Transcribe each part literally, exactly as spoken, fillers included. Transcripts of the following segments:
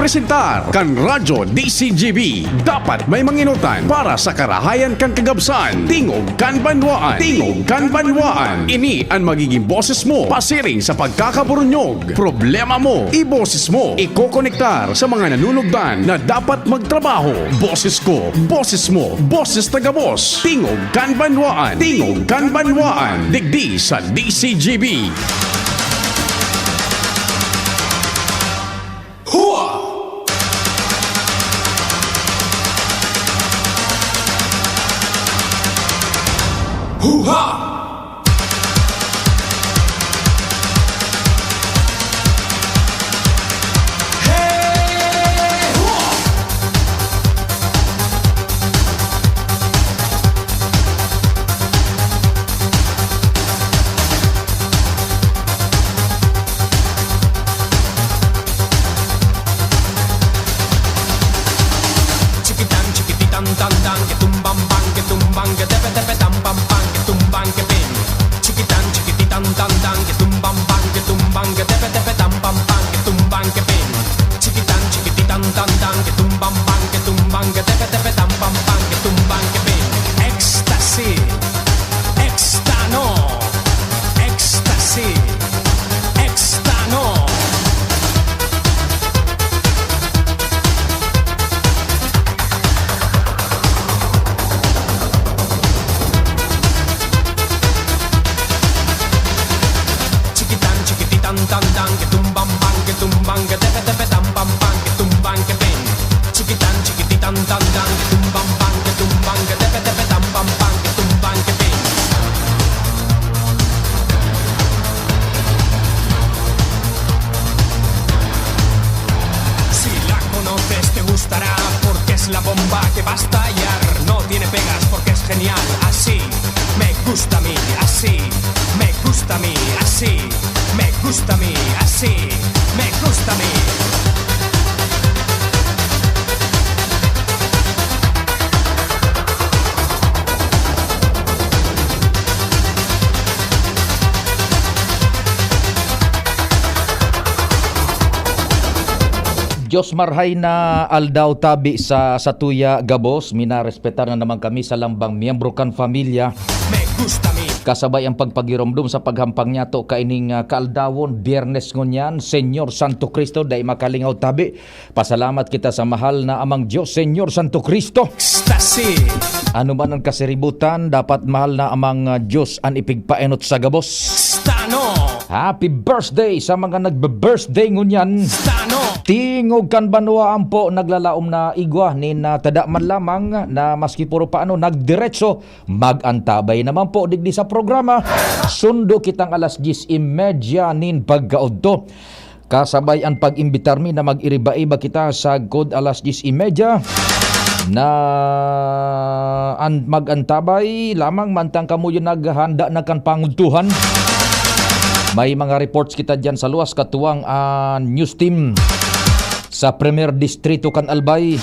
Presentar kan Radyo D C G B. Dapat may manginutan para sa karahayan kan kagabsan. Tingog kan banwaan. Tingog kan banwaan. Ini an magiging boses mo pasiring sa pagkakaburunyog. Problema mo, iboses mo. Ikokonektar sa mga nanunugdan na dapat magtrabaho. Boses ko, boses mo, boses taga-boss. Tingog kan banwaan. Tingog kan banwaan. Digdi sa D C G B. Hua! Hoo-ha! Hey! Hua! Chikitan, chikititan, tan, tan, ke tumbang, bang, ke tumbang, ke tepe, tepe, tam, pam, pam, ke tumbang, ke ping. Chikitan, chikititan, tan, tan, ke tumbang, bang, ke tumbang, ke tepe, tepe, tam, pam, pam, ke tumbang, ke ping. Chikitan, chikititan, tan, tan, ke tumbang, bang, ke tumbang, ke tepe, tepe, tam, pam, pam, ke tumbang, ke ping. Ecstasy, extano, ecstasy, extano. Chikitan, chikititan, tan, tan, ke tumbang, bang, ke tumbang, ke tepe, tepe, tam, pam, pam, ke tumbang, ke ping. Chikitan, chikititan, tan, tan, ke tumbang, bang, ke tumbang, ke tepe, tepe, tam, pam, pam, ke tumbang, ke ping. Si la conoces, te gustará, porque es la bomba que va a estallar. No tiene pegas, porque es genial, así me gusta a mí, así me gusta a mí, así me gusta a mí, así me gusta a mí. Diyos marhay na aldaw tabi sa satuya gabos, minarespetar na naman kami sa lambang miyembro kan pamilya. Me gusta mi. Kasabay ang pagpagiromdom sa paghampang niyato kaining, ah, kaaldawon, Biyernes ngunyan, Señor Santo Cristo, dai makalingaw tabi. Pasalamat kita sa mahal na Amang Diyos, Señor Santo Cristo. Ecstasy. Ano man ang kasiributan, dapat mahal na Amang, ah, Diyos an ipigpaenot sa gabos. Stano. Happy birthday sa mga nagbe-birthday ngunyan. Stano. Tingog kan banwa ampo naglalaom na igwa nin, ah, tada man lamang na maski puro paano nagdiretso, mag-antabay naman po digdi sa programa. Sundo kitang alas dyes y media nin pagkaodto. Kasabay an pag-imbitar mi na mag-iriba-iba kita sagkod alas dyes y media na an mag-antabay lamang mantang kamo yun naghahanda na kan pangudtuhan. May mga reports kita dyan sa luwas, katuwang an news team sa Primer Distrito kan Albay.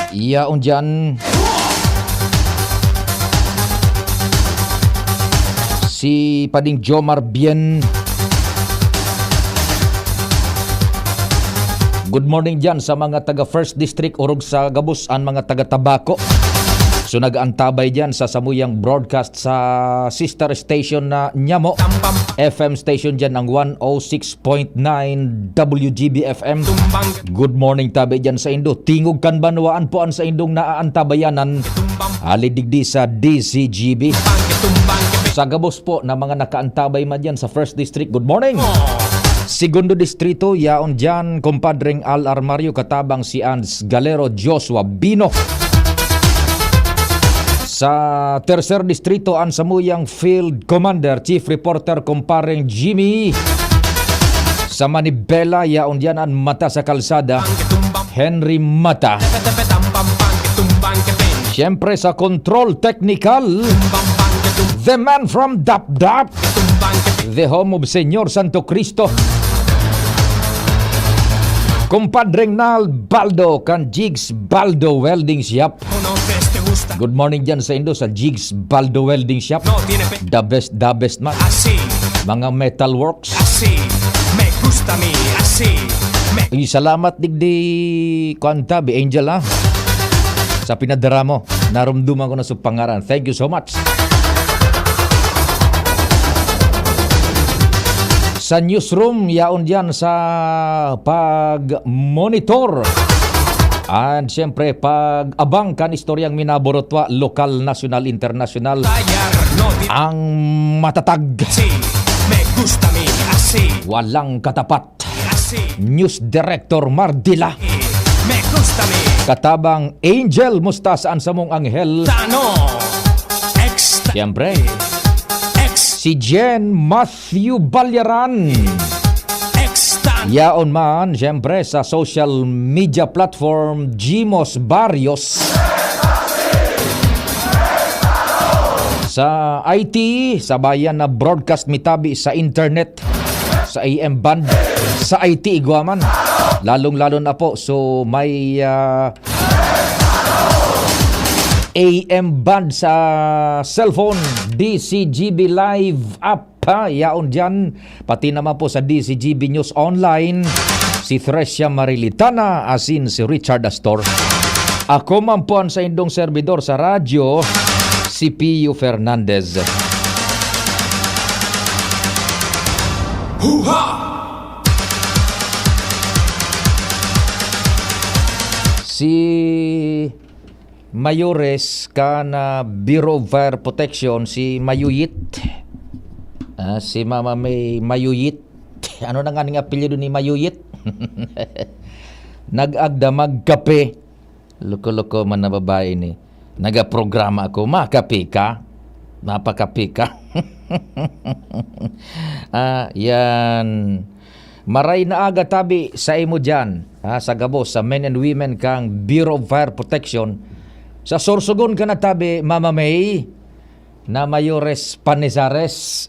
Yaon dyan. Si Pading Jomar Bien. Good morning dyan sa mga taga First District, orog sa gabos an mga taga Tabaco. So, nag-aantabay dyan sa samuyang broadcast sa sister station na Nyamo F M station dyan, ang one oh six point nine W G B F M. Good morning tabi dyan sa indo. Tingog kan banwaan po an sa indong naaantabayanan. Ali digdi sa D C G B. Sa gabos po na mga nakaantabay man dyan sa First District, good morning. Segundo Distrito, yaon dyan, kumpadreng Al Armario, katabang si Ans Galero, Joshua Bino. Sa Tercer Distrito, an samuyang Field Commander, Chief Reporter, kumpareng Jimmy. Sa Manibela, yaon diyan an mata sa kalsada, Henry Mata. Siyempre, sa Control Technical, the man from Dapdap, the home of Señor Santo Cristo. Kumpadreng Nal Baldo kan Jigs Baldo Welding Shop. Good morning dyan sa indo sa Jigs Baldo Welding Shop. The best, the best man. Mga metal works. Tami, asi, me. Ay, salamat digdi, kuwan tabi, Angel, ha? Sa pinadara mo. Narumduman ko na sa pangaran. Thank you so much. Sa newsroom, yaon diyan sa pag-monitor. And siyempre, pag-abang kan istoryang minaburutwa, lokal, nasyonal, internasyonal. Bayar, no, di- Ang matatag. Si, me gusta mi, asi. Walang katapat. Asi. News Director Mardila. Me gusta mi. Katabang Angel Mustasa, ang samong anghel. Tano. Extra. Siyempre. Ex. Si Jen Matthew Balyaran. Extra. Yaon man, siyempre, sa social media platform, Jimos Barrios. Sa I T, sabayan na broadcast mi tabi sa internet, sa A M band, sa I T igwa man. Lalong-lalo na po, so may, ah, A M band sa cellphone, D C G B Live app, ha, yaon diyan. Pati naman po sa D C G B News Online, si Thresia Marilitana asin si Richard Astor. Ako man po ang saindong servidor sa radyo, si Pio Fernandez. Huha! Si Mayores kan, ah, Bureau of Fire Protection, si Mayuyit. Ah, si Mama May Mayuyit. Ano na nga ning apelyido ni Mayuyit? Nag-agda magkape. Loko-loko man na babae ni. Nagaprograma ako, "Makape ka? Mapakape ka?" Ah, yan. Maray na aga tabi sa imo diyan, ha, sa gabos, sa men and women kang Bureau of Fire Protection. Sa Sorsogon ka na tabi, Mama May, na Mayores Panizares.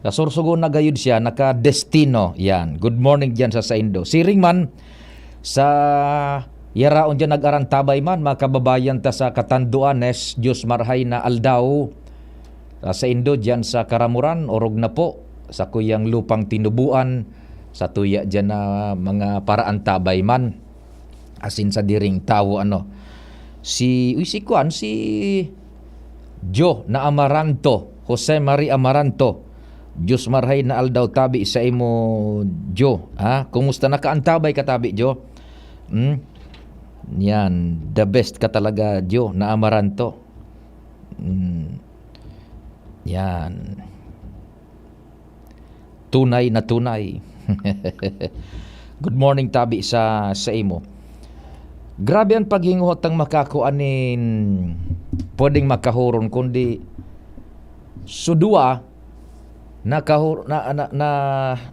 Sa Sorsogon na gayud siya, naka-destino. Yan. Good morning diyan sa saindo. Siring man, sa yaraon diyan nag-arantabay man, mga kababayan ta sa Catanduanes, Diyos marhay na aldaw. Sa saindo diyan sa Caramoran, orog na po, sa kuyang lupang tinubuan, sa tuya diyan na mga paraantabay man. Asin sa diring tawo, ano, si, uy, si kuan, si Jo na Amaranto, Jose Marie Amaranto. Diyos marhay na aldaw tabi sa imo, Jo. Ha? Kumusta, nakaantabay ka tabi, Jo? Hmm? Yan, the best ka talaga, Jo na Amaranto. Hmm. Yan. Tunay na tunay. Good morning tabi sa, sa imo. Grabe an paghinguhot tang makakua nin pwedeng makahuron, kundi so duwa nakahur-, na, na, na,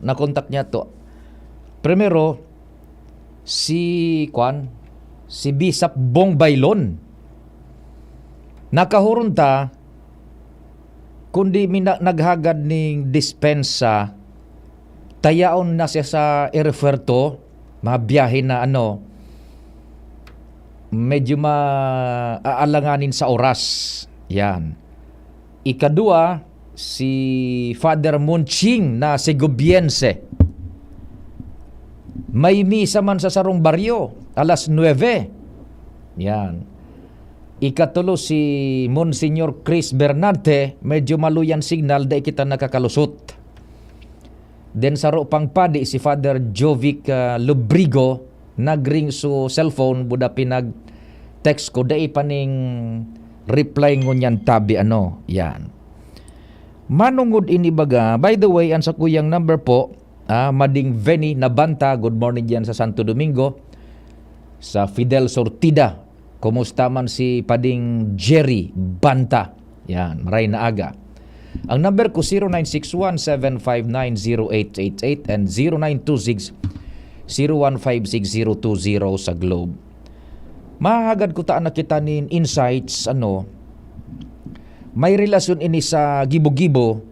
nakontak niya to. Primero, si, kwan, si Bishop Bong Baylon. Nakahuron ta, kundi mina-, naghagad ning dispensa, tayaon na siya sa aeropuerto, mga biyahe na ano, medyo ma-, aalanganin sa oras. Yan. Ikadua, si Father Munching na Segoviense. May misa man sa sarong baryo, alas nuebe. Yan. Ikatulo, si Monsignor Chris Bernarte, medyo maluyan signal, dai kita nakakalusot. Then, saro pang padi, si Father Jovic, ah, Lubrigo, nag-ring so cellphone, buda pinag-text ko, dai pa ning reply ngunyan tabi, ano, yan. Manongod ini baga, by the way, ang sakuyang number po, ah, Mading Veni Nabanta, good morning diyan sa Santo Domingo, sa Fidel Sortida. Kumusta man si Pading Jerry Banta? Yan, maray na aga. Ang number ko, zero nine six one seven five nine zero eight eight eight and zero nine two six zero one five six zero two zero sa Globe. Mahagad ko ta na kita nin insights, ano, may relasyon ini sa gibo-gibo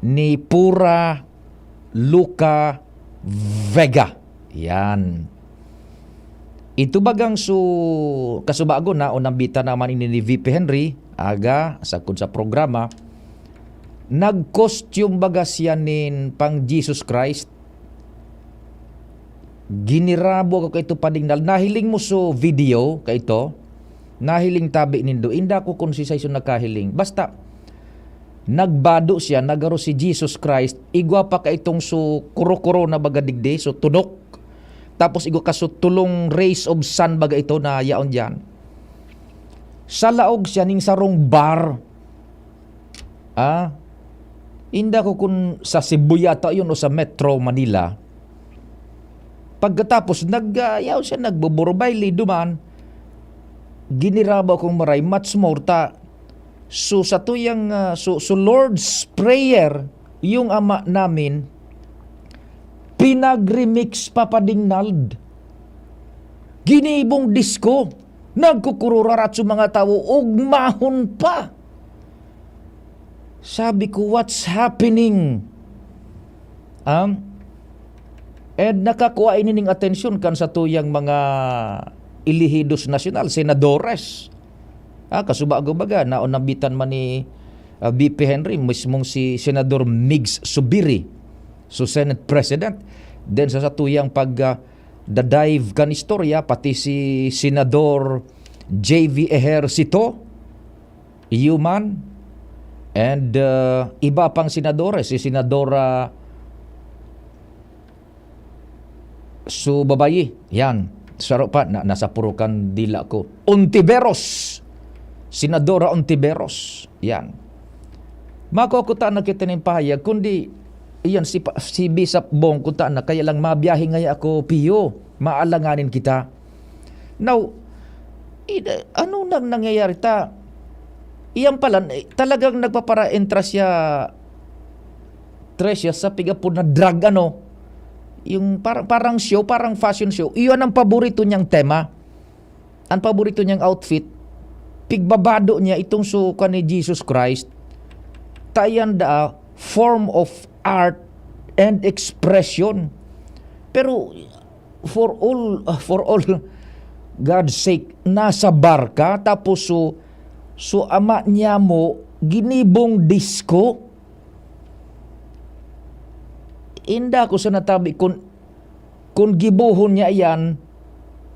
ni Pura Luca Vega. Yan. Ito bagang su-, kasubago na o nambita naman ini ni V P Henry, aga, sagkod sa programa, nag-costume baga siya nin pang Jesus Christ. Ginirabo ako kaito padingnal. Nahiling mo so video kaito? Nahiling tabi nindo. Inda ko kung si Saison nakahiling. Basta, nagbado siya, nagaro si Jesus Christ. Igwa pa kaitong so kuro-kuro na baga digdi, so tunok. Tapos igwa ka so tulong rays of sun baga ito na yaon diyan. Sa laog siya ning sarong bar. Ah, inda ko kun sa Cebu yata yun o sa Metro Manila. Pagkatapos, nag, ah, yaw siya, nagbuburubayli duman. Giniraba kong maray, much more ta. So, sa tuyang, ah, so, so Lord's Prayer, yung Ama namin, pinag-remix pa padingnal. Ginibong disco. Nagkukururarat sa mga tawo, ugmahon pa. Sabi ko, "What's happening?" Um, and nakakua ini ning atensyon kan sa tuyang mga elehidos nasyonal, senadores. Ah, kasubago baga, naon nabitan man ni, ah, V P Henry, mismong si Senador Migs Subiri, so Senate President. Then sa satuyang pag, ah, dadive kan istorya, pati si Senador J V Ejercito, iyo man, and, ah, iba pang senadores, si Senadora Subabayi, yan. Saro pa, na, nasa purukan dila ko. Ontiveros! Senadora Ontiveros, yan. Mako ako ta nakita ning pahayag, kundi, iyan, si, pa- si Bishop Bong, kuta na, kaya lang mabiyahe ngaya ako, Pio. Maalanganin kita. Now, ida- ano nang nangyayari ta? Iyan pala, eh, talagang nagpapara-entra siya, Tricia, sa pigapod na drag, ano? Yung parang, parang show, parang fashion show. Iyon ang paborito niyang tema. Ang paborito niyang outfit. Pigbabado niya itong suka ni Jesus Christ. Tayan da form of art and expression. Pero for all, for all God's sake, nasa barka, tapos so, so ama niya mo, ginibong disco. Inda ko sa natabi kun, kun gibohon niya iyan,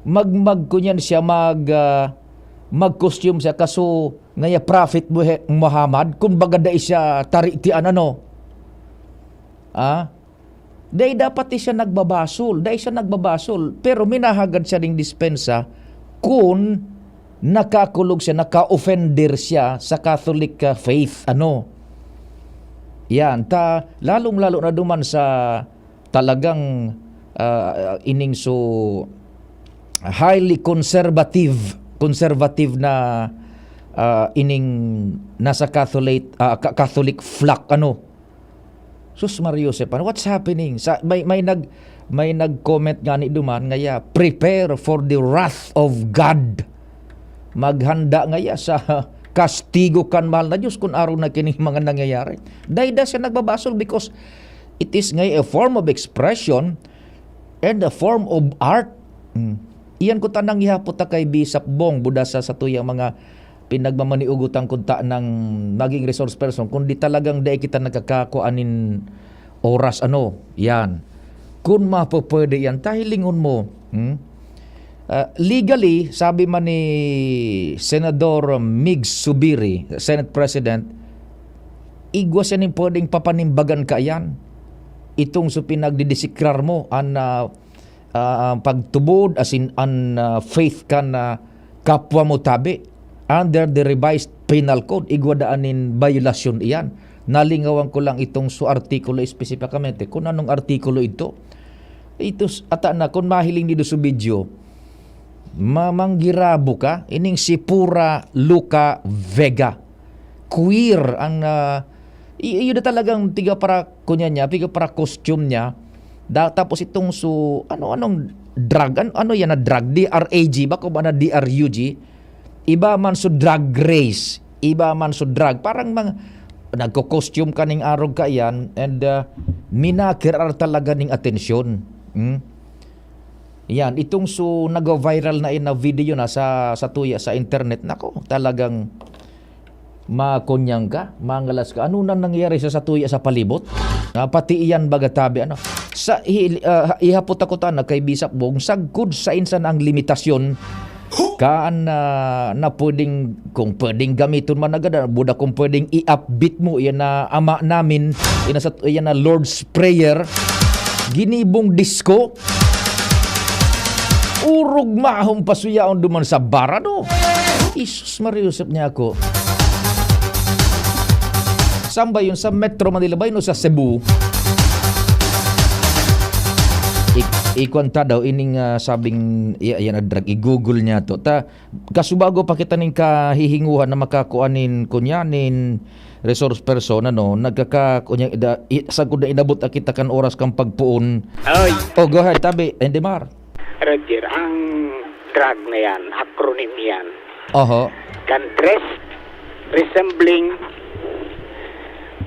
magmag ko niyan siya, mag, ah, mag-costume siya, kaso ngaya Prophet Muhe-, Muhammad, kun baga dai siya taritian, ano? Ah? Dai dapat di siya nagbabasol, dai siya nagbabasol, pero minahagad siya ning dispensa kun nakakulog siya, naka-offender siya sa Catholic, ah, faith, ano. Yan, ta, lalong-lalo na duman sa talagang, ah, ining so highly conservative, conservative na, ah, ining nasa Catholic, ah, Ca-, Catholic flock, ano. Sus, Maria Joseph, ano, what's happening? Sa, may, may nag-, may nag-comment nga ni duman, ngaya, "Prepare for the wrath of God." Maghanda ngaya sa kastigo kan mahal na Diyos kun arog na kining mga nangyayari. Dai da siya nagbabasol because it is nga a form of expression and a form of art. Hmm. Iyan ko tanang ihapot ta kay Bishop Bong, buda sa satuyang mga pinagmamaniugotan kun ta nang maging resource person, kundi talagang dai kita nakakakua nin oras, ano, yan. Kun mapapwede yan, ta hilingon mo, hmm? Ah, legally, sabi man ni Senador Migs Subiri, Senate President, igwa siya nin pwedeng papanimbagan ka yan. Itong so pinagdidisikrar mo, an, ah, ah, pagtubod, as in, an, ah, faith kan, ah, kapwa mo tabi, under the revised penal code, igwa daan nin biolasyon iyan. Nalingawan ko lang itong su artikulo espesipikamente, kung anong artikulo ito. Ito s-, ata na, kung mahiling nindo sa video, ma-, manggirabo ka, ining si Pura Luca Vega. Queer ang, ah, i-, iyo na talagang piga para kunya niya, piga para costume niya. Da-, tapos itong su-, ano, anong drag? An-, ano yan na drag? D R A G ba? Kung ba na D R U G? Iba man su drag race, iba man su drag. Parang mga, nagko-costume ka ning arog ka yan, and, ah, minakirar talaga ning atensyon. Hmm? Yan, itong su nag-viral na, na video na sa, sa tuya, sa internet. Nako, talagang makunyang ka, mangalas ka. Ano nang nangyayari sa, sa tuya, sa palibot? Ah, pati iyan baga tabi, ano? Sa hi-, ah, ihapot ako ta na kay Bisap Bong, sagkod saen sana ang limitasyon kaan na, na pwedeng, kung pwedeng gamiton man na gada, buda kung pwedeng i-upbeat mo, yan na Ama Namin, yan na sa, yan na Lord's Prayer, ginibong disco, orog mahon pasuyaon duman sa bar, ano? Jesus Maria Joseph niya ako. Saan ba yun? Sa Metro Manila ba yun o sa Cebu? Ik-, ikuan ta daw, ining, ah, sabing, i-, ayan, ah, drug, i-google niya to. Ta, kasubago pa kita ning kahihinguhan na makakuha nin, kunya, nin resource person, ano, nagkaka-, kunya, ida-, i-, sagkod na inabot na kita kan oras kan pagpoon. Oy. Oh, go ahead, tabi, Endemar. Roger, ang drug na yan, acronym yan. Oho. Kan dress resembling,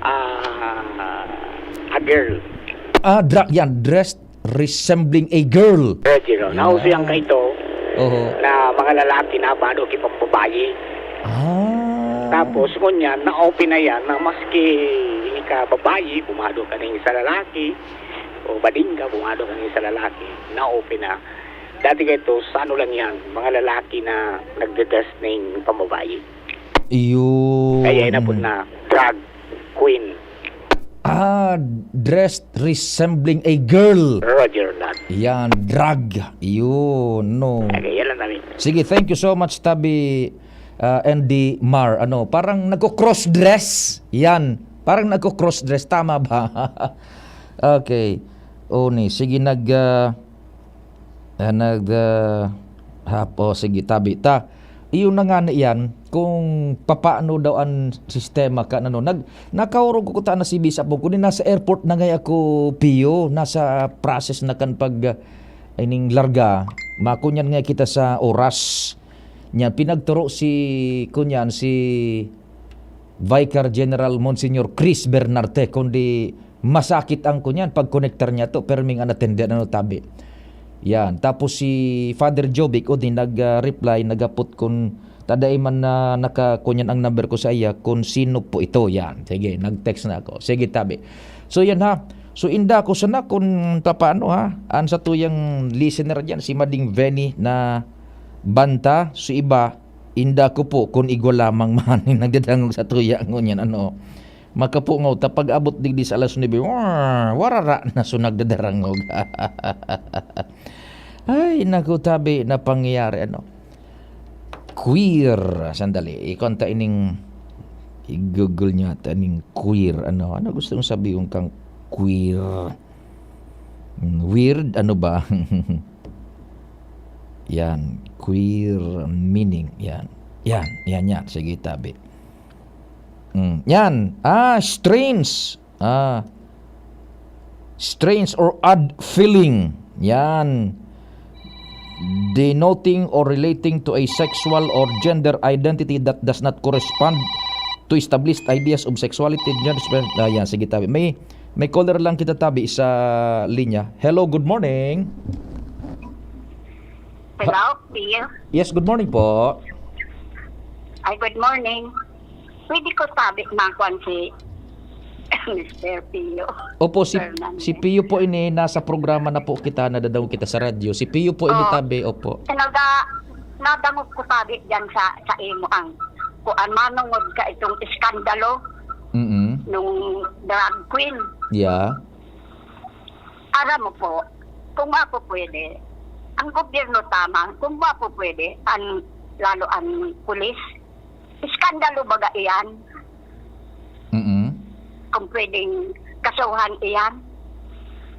ah, a girl. Ah, drug yan, dressed resembling a girl. Roger, oh. Nauso yan kaito Oho. na mga lalaki na bado ki pambabayi. Ah. Tapos, ngunyan, na-open na yan na maski ika babayi, bumado ka ning sa lalaki, o bading ka, bumado ka ning sa lalaki, na-open na. Dati kaito, sa ano lang yan, mga lalaki na nagde-dress ning pambabayi. Iyon. Kaya inabot na drag queen. Ah, dressed resembling a girl. Roger that. Yan, drag. Yun, no. Okay, yan lang namin. Sige, thank you so much, Tabi, ah, Andy Mar. Ano, parang nagko-cross dress. Yan, parang nagko-cross dress. Tama ba? Okay. O, ni, sige, nag, ah, ah, nag, ah, hap-, o, sige, tabi ta. Iyon na nga na iyan, kung papaano daw ang sistema ka, ano, nag-, nakaurog ko ta na si Bisap Bong, kundi nasa airport na ngay ako, Pio, nasa process na kan pag, ah, ining larga. Makunyan nga kita sa oras. Niya, pinagturo si, kunyan, si Vicar General Monsignor Chris Bernarte, kundi masakit ang kunyan pag-konektar niya to, pero ming unattended, ano, tabi. Yan. Tapos si Father Jovic, o di nag, ah, reply, nagapot kun taday man na naka-, kunyan ang number ko sa iya, kung sino po ito. Yan. Sige, nag-text na ako. Sige, tabi. So, yan ha. So, inda ko sana kung papaano ha. An sa tuyang listener dyan, si Mading Venny na banta, so iba, inda ko po, kun igwa lamang man nagdadangog sa tuya ngunyan, ano, makapungaw ta pag-abot digdi sa alas nuebe, "Wah, warara na so nagdadarangog." Ay, naku, tabi na pangyayari, ano. Queer. Sandali, ikon ta ining, i-google niya ta ining queer. Ano, ano gusto mong sabihin kang queer? Mm, weird, ano ba? Yan, queer meaning. Yan. Yan, yan, yan. Sige, tabi. Mm, yan. Ah, strange. Ah, strange or odd feeling. Yan. Denoting or relating to a sexual or gender identity that does not correspond to established ideas of sexuality, gender, spe-, ah, yan, sige, tabi. May, may caller lang kita, tabi, sa linya. Hello, good morning. Hello, Pio. Yes, good morning po. Ay, good morning. Pwede ko tabi, makuan si Mister Pio. Opo, si, Fernandez. Si Pio po ini, nasa programa na po kita, nadadangog kita sa radyo. Si Pio po ini, Oh. tabi, opo. Naga-, nadangog ko tabi dyan sa, sa imo ang kuan, manungod ka itong iskandalo Mm-mm. nung drag queen. Yeah. Aram mo po, kung ako pwede, ang gobyerno tama, kung ba po pwede, ang, lalo ang pulis, iskandalo baga iyan, Mm-mm. kung pwedeng kasuhan iyan.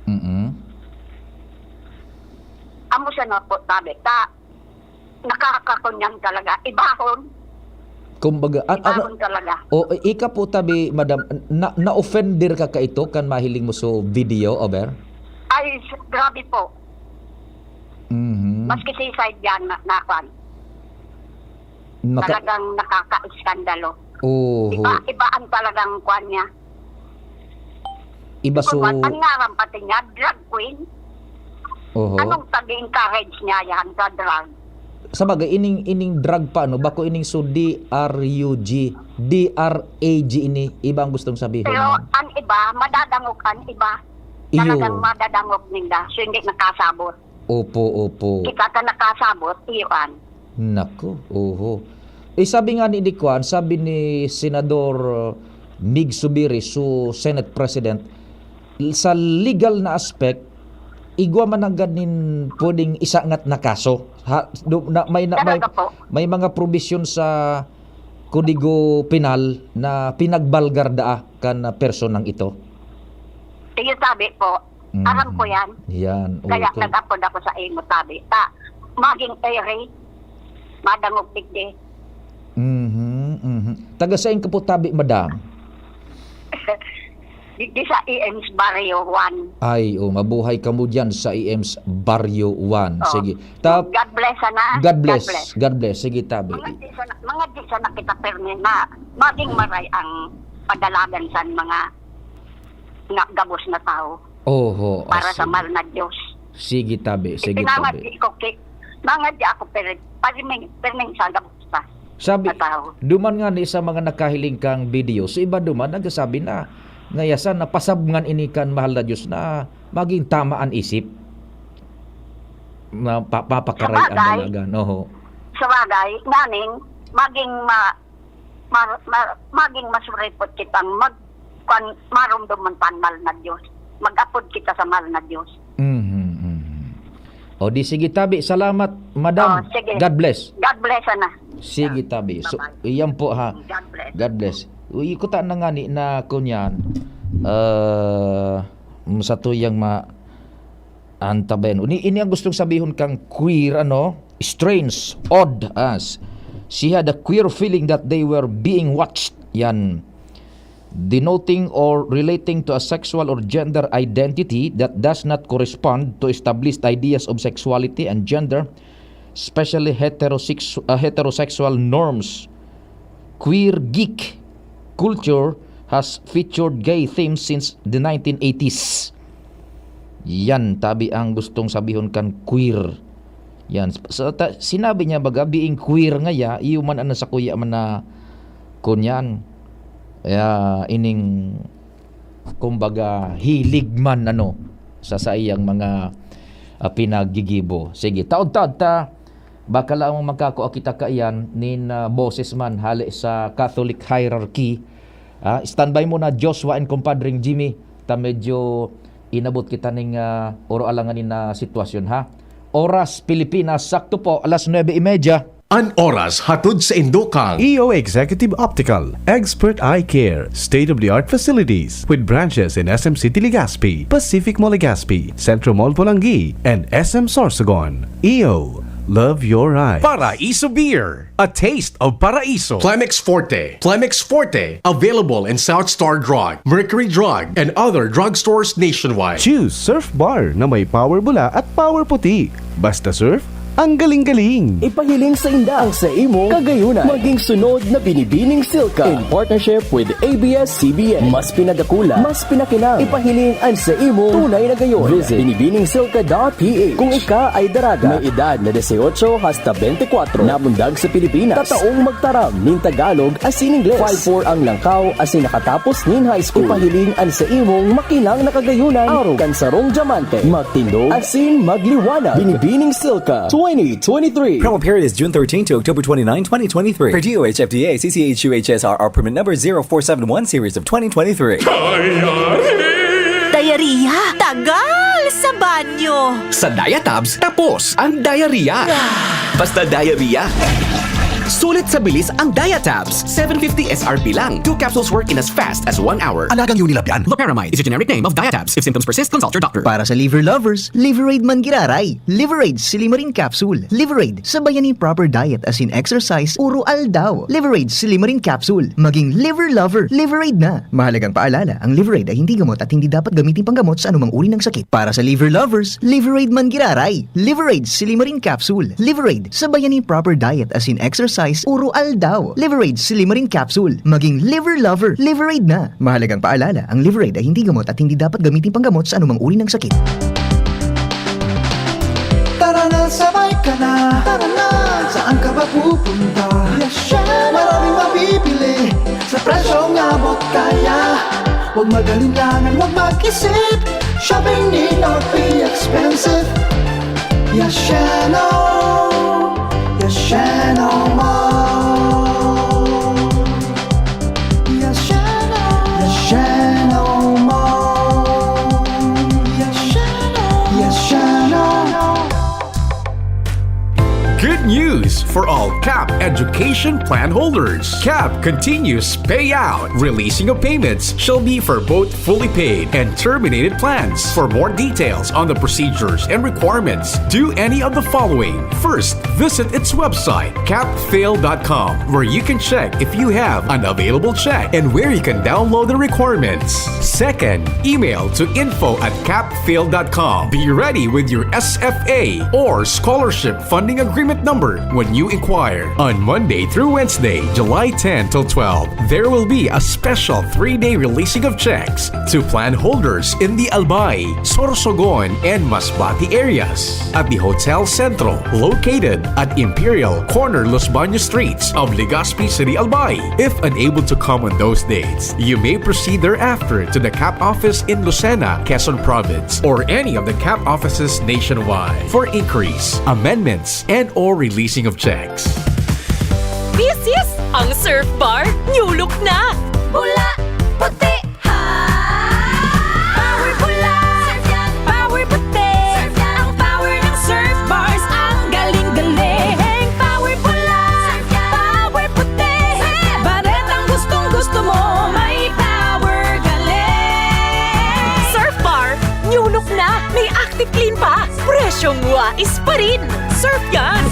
Mm-mm. Amo sana po, tabi, ta, nakakakunyan talaga. Ibahon. Kumbaga, an-, ano, Ibahon talaga. O, i-, ika po, tabi, madam, na, na-offender ka kaito kan mahiling mo so video, over? Ay, s-, grabe po. Mhm. Maski si side yan, na, na, kwan. Naka- Talagang nakaka-iskandalo. Oho. Iba, iba ang talagang kwan niya. Iba so Kung an ngaran pati niya, drag queen. Oho. Anong pag-encourage niya yan sa drug? Sa bagay, ining, ining drug pa, ano, bako ining so D R U G, D R A G ini, iba ang gustong sabihin Pero niya. Ang iba, madadangog ang iba. Iyo. Talagang madadangog ninda. So, hindi nakasabot. Opo, opo. Kita ka nakasabot, iyan. Nako, oho. Eh, sabi nga ni, ni Kwan, sabi ni Senador, uh, Mig Subiri, su Senate President, sa legal na aspect, igwa man nanggad nin pwedeng isangat na kaso. Ha, do-, na, may, na, may, Talaga po. may mga probisyon sa Kodigo Penal na pinagbalgar daa kan personang ito. Iyo sabi po, Mm. aram ko yan. Yan, Kaya okay. nag-apod ako sa imo, sabi. Ta, maging ere, madangog digdi. Mhm, mhm. Taga sain ka po tabi, madam? Digdi sa E M's Barrio one. Ay, oh, mabuhay kamo diyan sa E M's Barrio one. Oh. Sige. Ta- God bless, ana. God bless. God bless. God bless. Sige, tabi. Mga di sana, mga di sana kita permi na maging maray ang padalagan sa mga nga gabos na tao Oho, para sa sige. mahal na Diyos. Sige, tabi. Sige, Ipinangad tabi. di ko ki-, mangad di ako, pero perming, perming sa gabos pa Sabi, na tao. duman nga ni sa mga nakahiling kang video, sa iba duman nagsasabi na, ngaya sana pasabngan ini kan mahal na Diyos na maging tama an isip. Na pa-, papakaray ang Sabagay. dalagan. Oho. Sabagay, nganing maging ma-, ma-, ma-, maging masuripot kitang mag-, kwan, maromdom man ta an mahal na Diyos. Mag-apod kita sa mahal na Diyos. Mhm, mhm. O di sige, tabi. Salamat, madam. Oh, sige. God bless. God bless, ana. Sige, Ah, tabi. So, bye-bye. iyan po, ha. God bless. God bless. Uy, kuta na nga ni na kunyan, ah, sa tuyang ma-, antabayan. Ini, ini ang gustong sabihon kang queer, ano? Strange, odd, as she had a queer feeling that they were being watched. Yan. Denoting or relating to a sexual or gender identity that does not correspond to established ideas of sexuality and gender, especially heterosex-, uh, heterosexual norms. Queer geek culture has featured gay themes since the nineteen eighties. Yan, tabi ang gustong sabihon kan queer. Yan. Sa ta-, sinabi niya, baga, being queer ngaya, iyo man an sakuya man na, kunyan, ah, ining, kumbaga, hilig man, ano, sa saiyang mga, ah, pinaggigibo. Sige, taod-taod ta, baka lamang magkakua kita kaiyan nin, ah, boses man hale sa Catholic hierarchy. Ah, standby muna, Joshua and kumpadring Jimmy, ta medyo inabot kita ning, ah, oro alanganin na sitwasyon, ha? Oras Pilipinas, sakto po, alas nuebe y media. An oras hatod saindo kan E O Executive Optical, expert eye care, state-of-the-art facilities with branches in S M City Legazpi, Pacific Mall Legazpi, Centro Mall Polangui, and S M Sorsogon. E O, love your eyes. Paraiso Beer, a taste of Paraiso. Plemex Forte. Plemex Forte, available in South Star Drug, Mercury Drug, and other drugstores nationwide. Choose Surf Bar na may power bula at power puti. Basta surf, ang galing-galing. Ipahiling sainda ang sa imong kagayunan. Maging sunod na Binibining Silka in partnership with A B S C B N. Mas pinadakula, mas pinakinang. Ipahiling an sa imong tunay na gayon. Visit binibining silka dot P H. Kung ika ay daraga, may edad na dieciocho hasta veinticuatro, namundag sa Pilipinas, tataong magtaram nin Tagalog asin Ingles. Five four ang langkaw asin nakatapos nin high school. Ipahiling an sa imong makinang na kagayunan. Arog kan sarong dyamante. Magtindog asin magliwanag. Binibining Silka twenty twenty-three. Promo period is June thirteen to October twenty-nine, twenty twenty-three. Per D O H F D A, C C H U H S R R permit number zero four seven one series of twenty twenty-three. Diarrhea? Tagal sa banyo! Sa Diatabs, tapos ang diarrhea. Basta diarrhea. Sulit sa bilis ang Diatabs. Seven fifty S R P lang. Two capsules work in as fast as one hour. Alagang Unilab yan. Loperamide is a generic name of Diatabs. If symptoms persist, consult your doctor. Para sa liver lovers, Liveraid man giraray. Liveraid Silymarin Capsule. Liveraid, sabayan nin proper diet asin exercise, oro aldaw. Liveraid Silymarin Capsule. Maging liver lover, Liveraid na. Mahalagang paalala, ang Liveraid ay hindi gamot at hindi dapat gamitin panggamot sa anumang uri ng sakit. Para sa liver lovers, Liveraid man giraray. Liveraid Silymarin Capsule. Liveraid, sabayan nin proper diet asin exercise, oro aldaw. Liveraid Silymarin Capsule. Maging liver lover, Liveraid na. Mahalagang paalala, ang Liveraid ay hindi gamot at hindi dapat gamitin panggamot sa anumang uri ng sakit. Tara na, sabay ka na. Tara na, saan ka ba pupunta? Yes, syempre. Maraming mabibili sa presyong abot kaya. Huwag mag-alinlangan, huwag mag-isip. Shopping need not be expensive. Yasheno, Yasheno Mall. Yasheno, Yasheno Mall. Yasheno, Yasheno. Good news for all CAP Education Plan holders. CAP continues payout. Releasing of payments shall be for both fully paid and terminated plans. For more details on the procedures and requirements, do any of the following. First, visit its website, capfail dot com, where you can check if you have an available check and where you can download the requirements. Second, email to info at capfail dot com. Be ready with your S F A or scholarship funding agreement number when you inquire. On Monday through Wednesday, July ten till twelve, there will be a special three-day releasing of checks to plan holders in the Albay, Sorsogon, and Masbate areas at the Hotel Centro, located at Imperial, corner Los Baños Streets of Legazpi City, Albay. If unable to come on those dates, you may proceed thereafter to the CAP office in Lucena, Quezon Province, or any of the CAP offices nationwide for inquiries, amendments, and or releasing of checks. This is ang Surf Bar New Look na! Pula, puti, ha! Power pula, power puti. Ang power ng Surf Bars, ang galing-galing. Power pula, power puti. Baretang gustong-gusto mo, may power galing. Surf Bar, new look na, may Active Clean pa, presyong wais pa rin. Surf yan!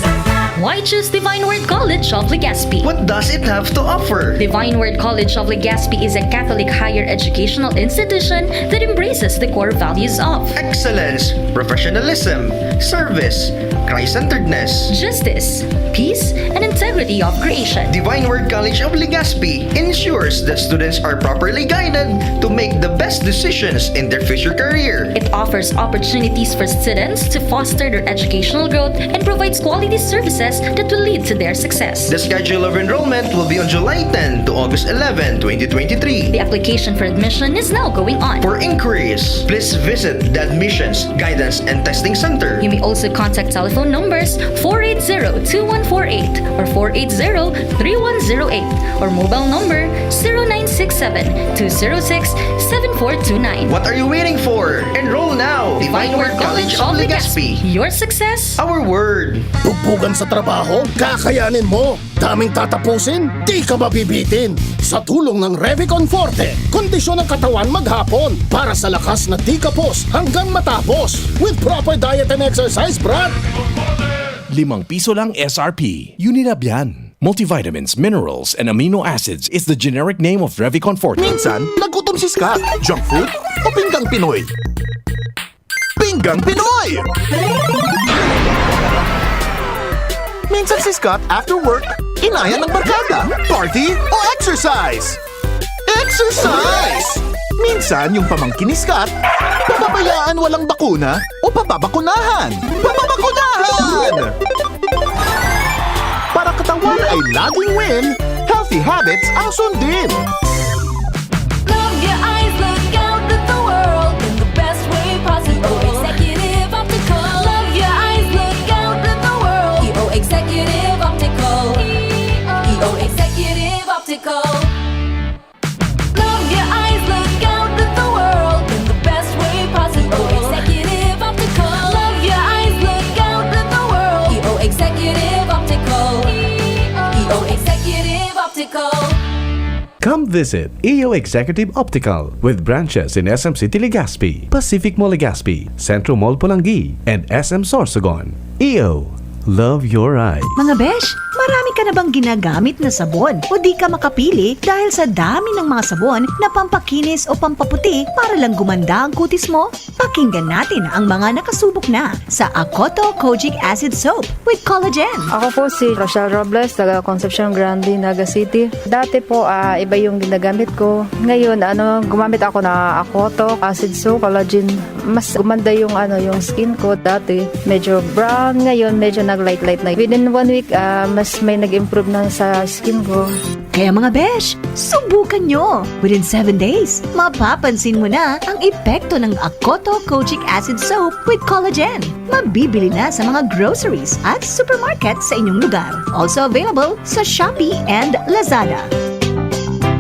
Why choose Divine Word College of Legazpi? What does it have to offer? Divine Word College of Legazpi is a Catholic higher educational institution that embraces the core values of Excellence, professionalism, service, Christ-centeredness. Justice, peace, and integrity of creation. Divine Word College of Legazpi ensures that students are properly guided to make the best decisions in their future career. It offers opportunities for students to foster their educational growth and provides quality services that will lead to their success. The schedule of enrollment will be on July ten to August eleven, twenty twenty-three. The application for admission is now going on. For inquiries, please visit the Admissions, Guidance, and Testing Center. You may also contact telephone numbers four eight zero two one four eight or four eight zero three one zero eight or mobile number zero nine six seven two zero six seven four two nine. What are you waiting for? Enroll now! Divine Word College of Legazpi. Your success, Our word! Bugbugan sa trabaho? Kakayanin mo! Daming tatapusin? Di ka mabibitin! Sa tulong ng Revicon Forte, kondisyon ng katawan maghapon para sa lakas na di kapos hanggang matapos with proper diet and exercise, brad! Limang piso lang S R P. Unilab yan. Multivitamins, minerals, and amino acids is the generic name of Revicon Forte. Minsan, nagutom si Scott. Junk food o pinggang Pinoy? Pinggang Pinoy! Minsan si Scott after work, inaya ng barkada, party o exercise? Exercise! Minsan yung pamangkin ni Scott, pababayaan walang bakuna o pababakunahan. Pababakunahan! Para katawan ay laging win, healthy habits ang sundin. Love your eyes, look out at the world in the best way possible. Executive Optical. Love your eyes, look out at the world. E O Executive Optical. E O Executive Optical. Love your eyes, look out at the world in the best way possible. Executive Optical. Love your eyes, look out at the world. E O Executive Optical. E O Executive Optical. Come visit E O Executive Optical with branches in S M City Legazpi, Pacific Mall Legazpi, Centro Mall Polangui, and S M Sorsogon. E O, love your eyes. Mga besh, marami ka na bang ginagamit na sabon o di ka makapili dahil sa dami ng mga sabon na pampakinis o pampaputi para lang gumanda ang kutis mo? Pakinggan natin ang mga nakasubok na sa Akoto Kojic Acid Soap with Collagen. Ako po si Rochelle Robles, taga Concepcion Grande, Naga City. Dati po, ah, iba yung ginagamit ko. Ngayon, ano, gumamit ako na Aquoto, acid soap, collagen. Mas gumanda yung, ano, yung skin ko. Dati, medyo brown. Ngayon, medyo nag-light-light na. Within one week, ah, mas May nag-improve na sa skin ko. Kaya mga besh, subukan nyo! Within seven days, mapapansin mo na ang epekto ng Akoto Kojic Acid Soap with Collagen. Mabibili na sa mga groceries at supermarket sa inyong lugar. Also available sa Shopee and Lazada.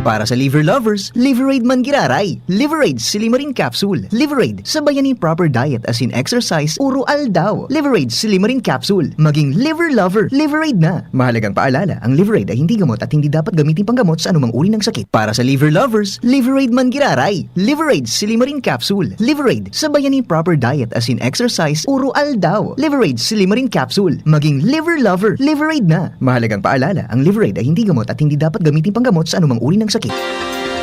Para sa liver lovers, Liverade man giraray. Liverade Silimarin Capsule. Liverade, sabayan ni proper diet as in exercise, uro aldaw. Liverade Silimarin Capsule. Maging liver lover, Liverade na. Mahalagang paalala, ang Liverade ay hindi gamot at hindi dapat gamitin panggamot sa anumang uri ng sakit. Para sa liver lovers, Liverade man giraray. Liverade Silimarin Capsule. Liverade, sabayan ni proper diet as in exercise, uro aldaw. Liverade Silimarin Capsule. Maging liver lover, Liverade na. Mahalagang paalala, ang Liverade ay hindi gamot at hindi dapat gamitin panggamot sa anumang uri ng sakit.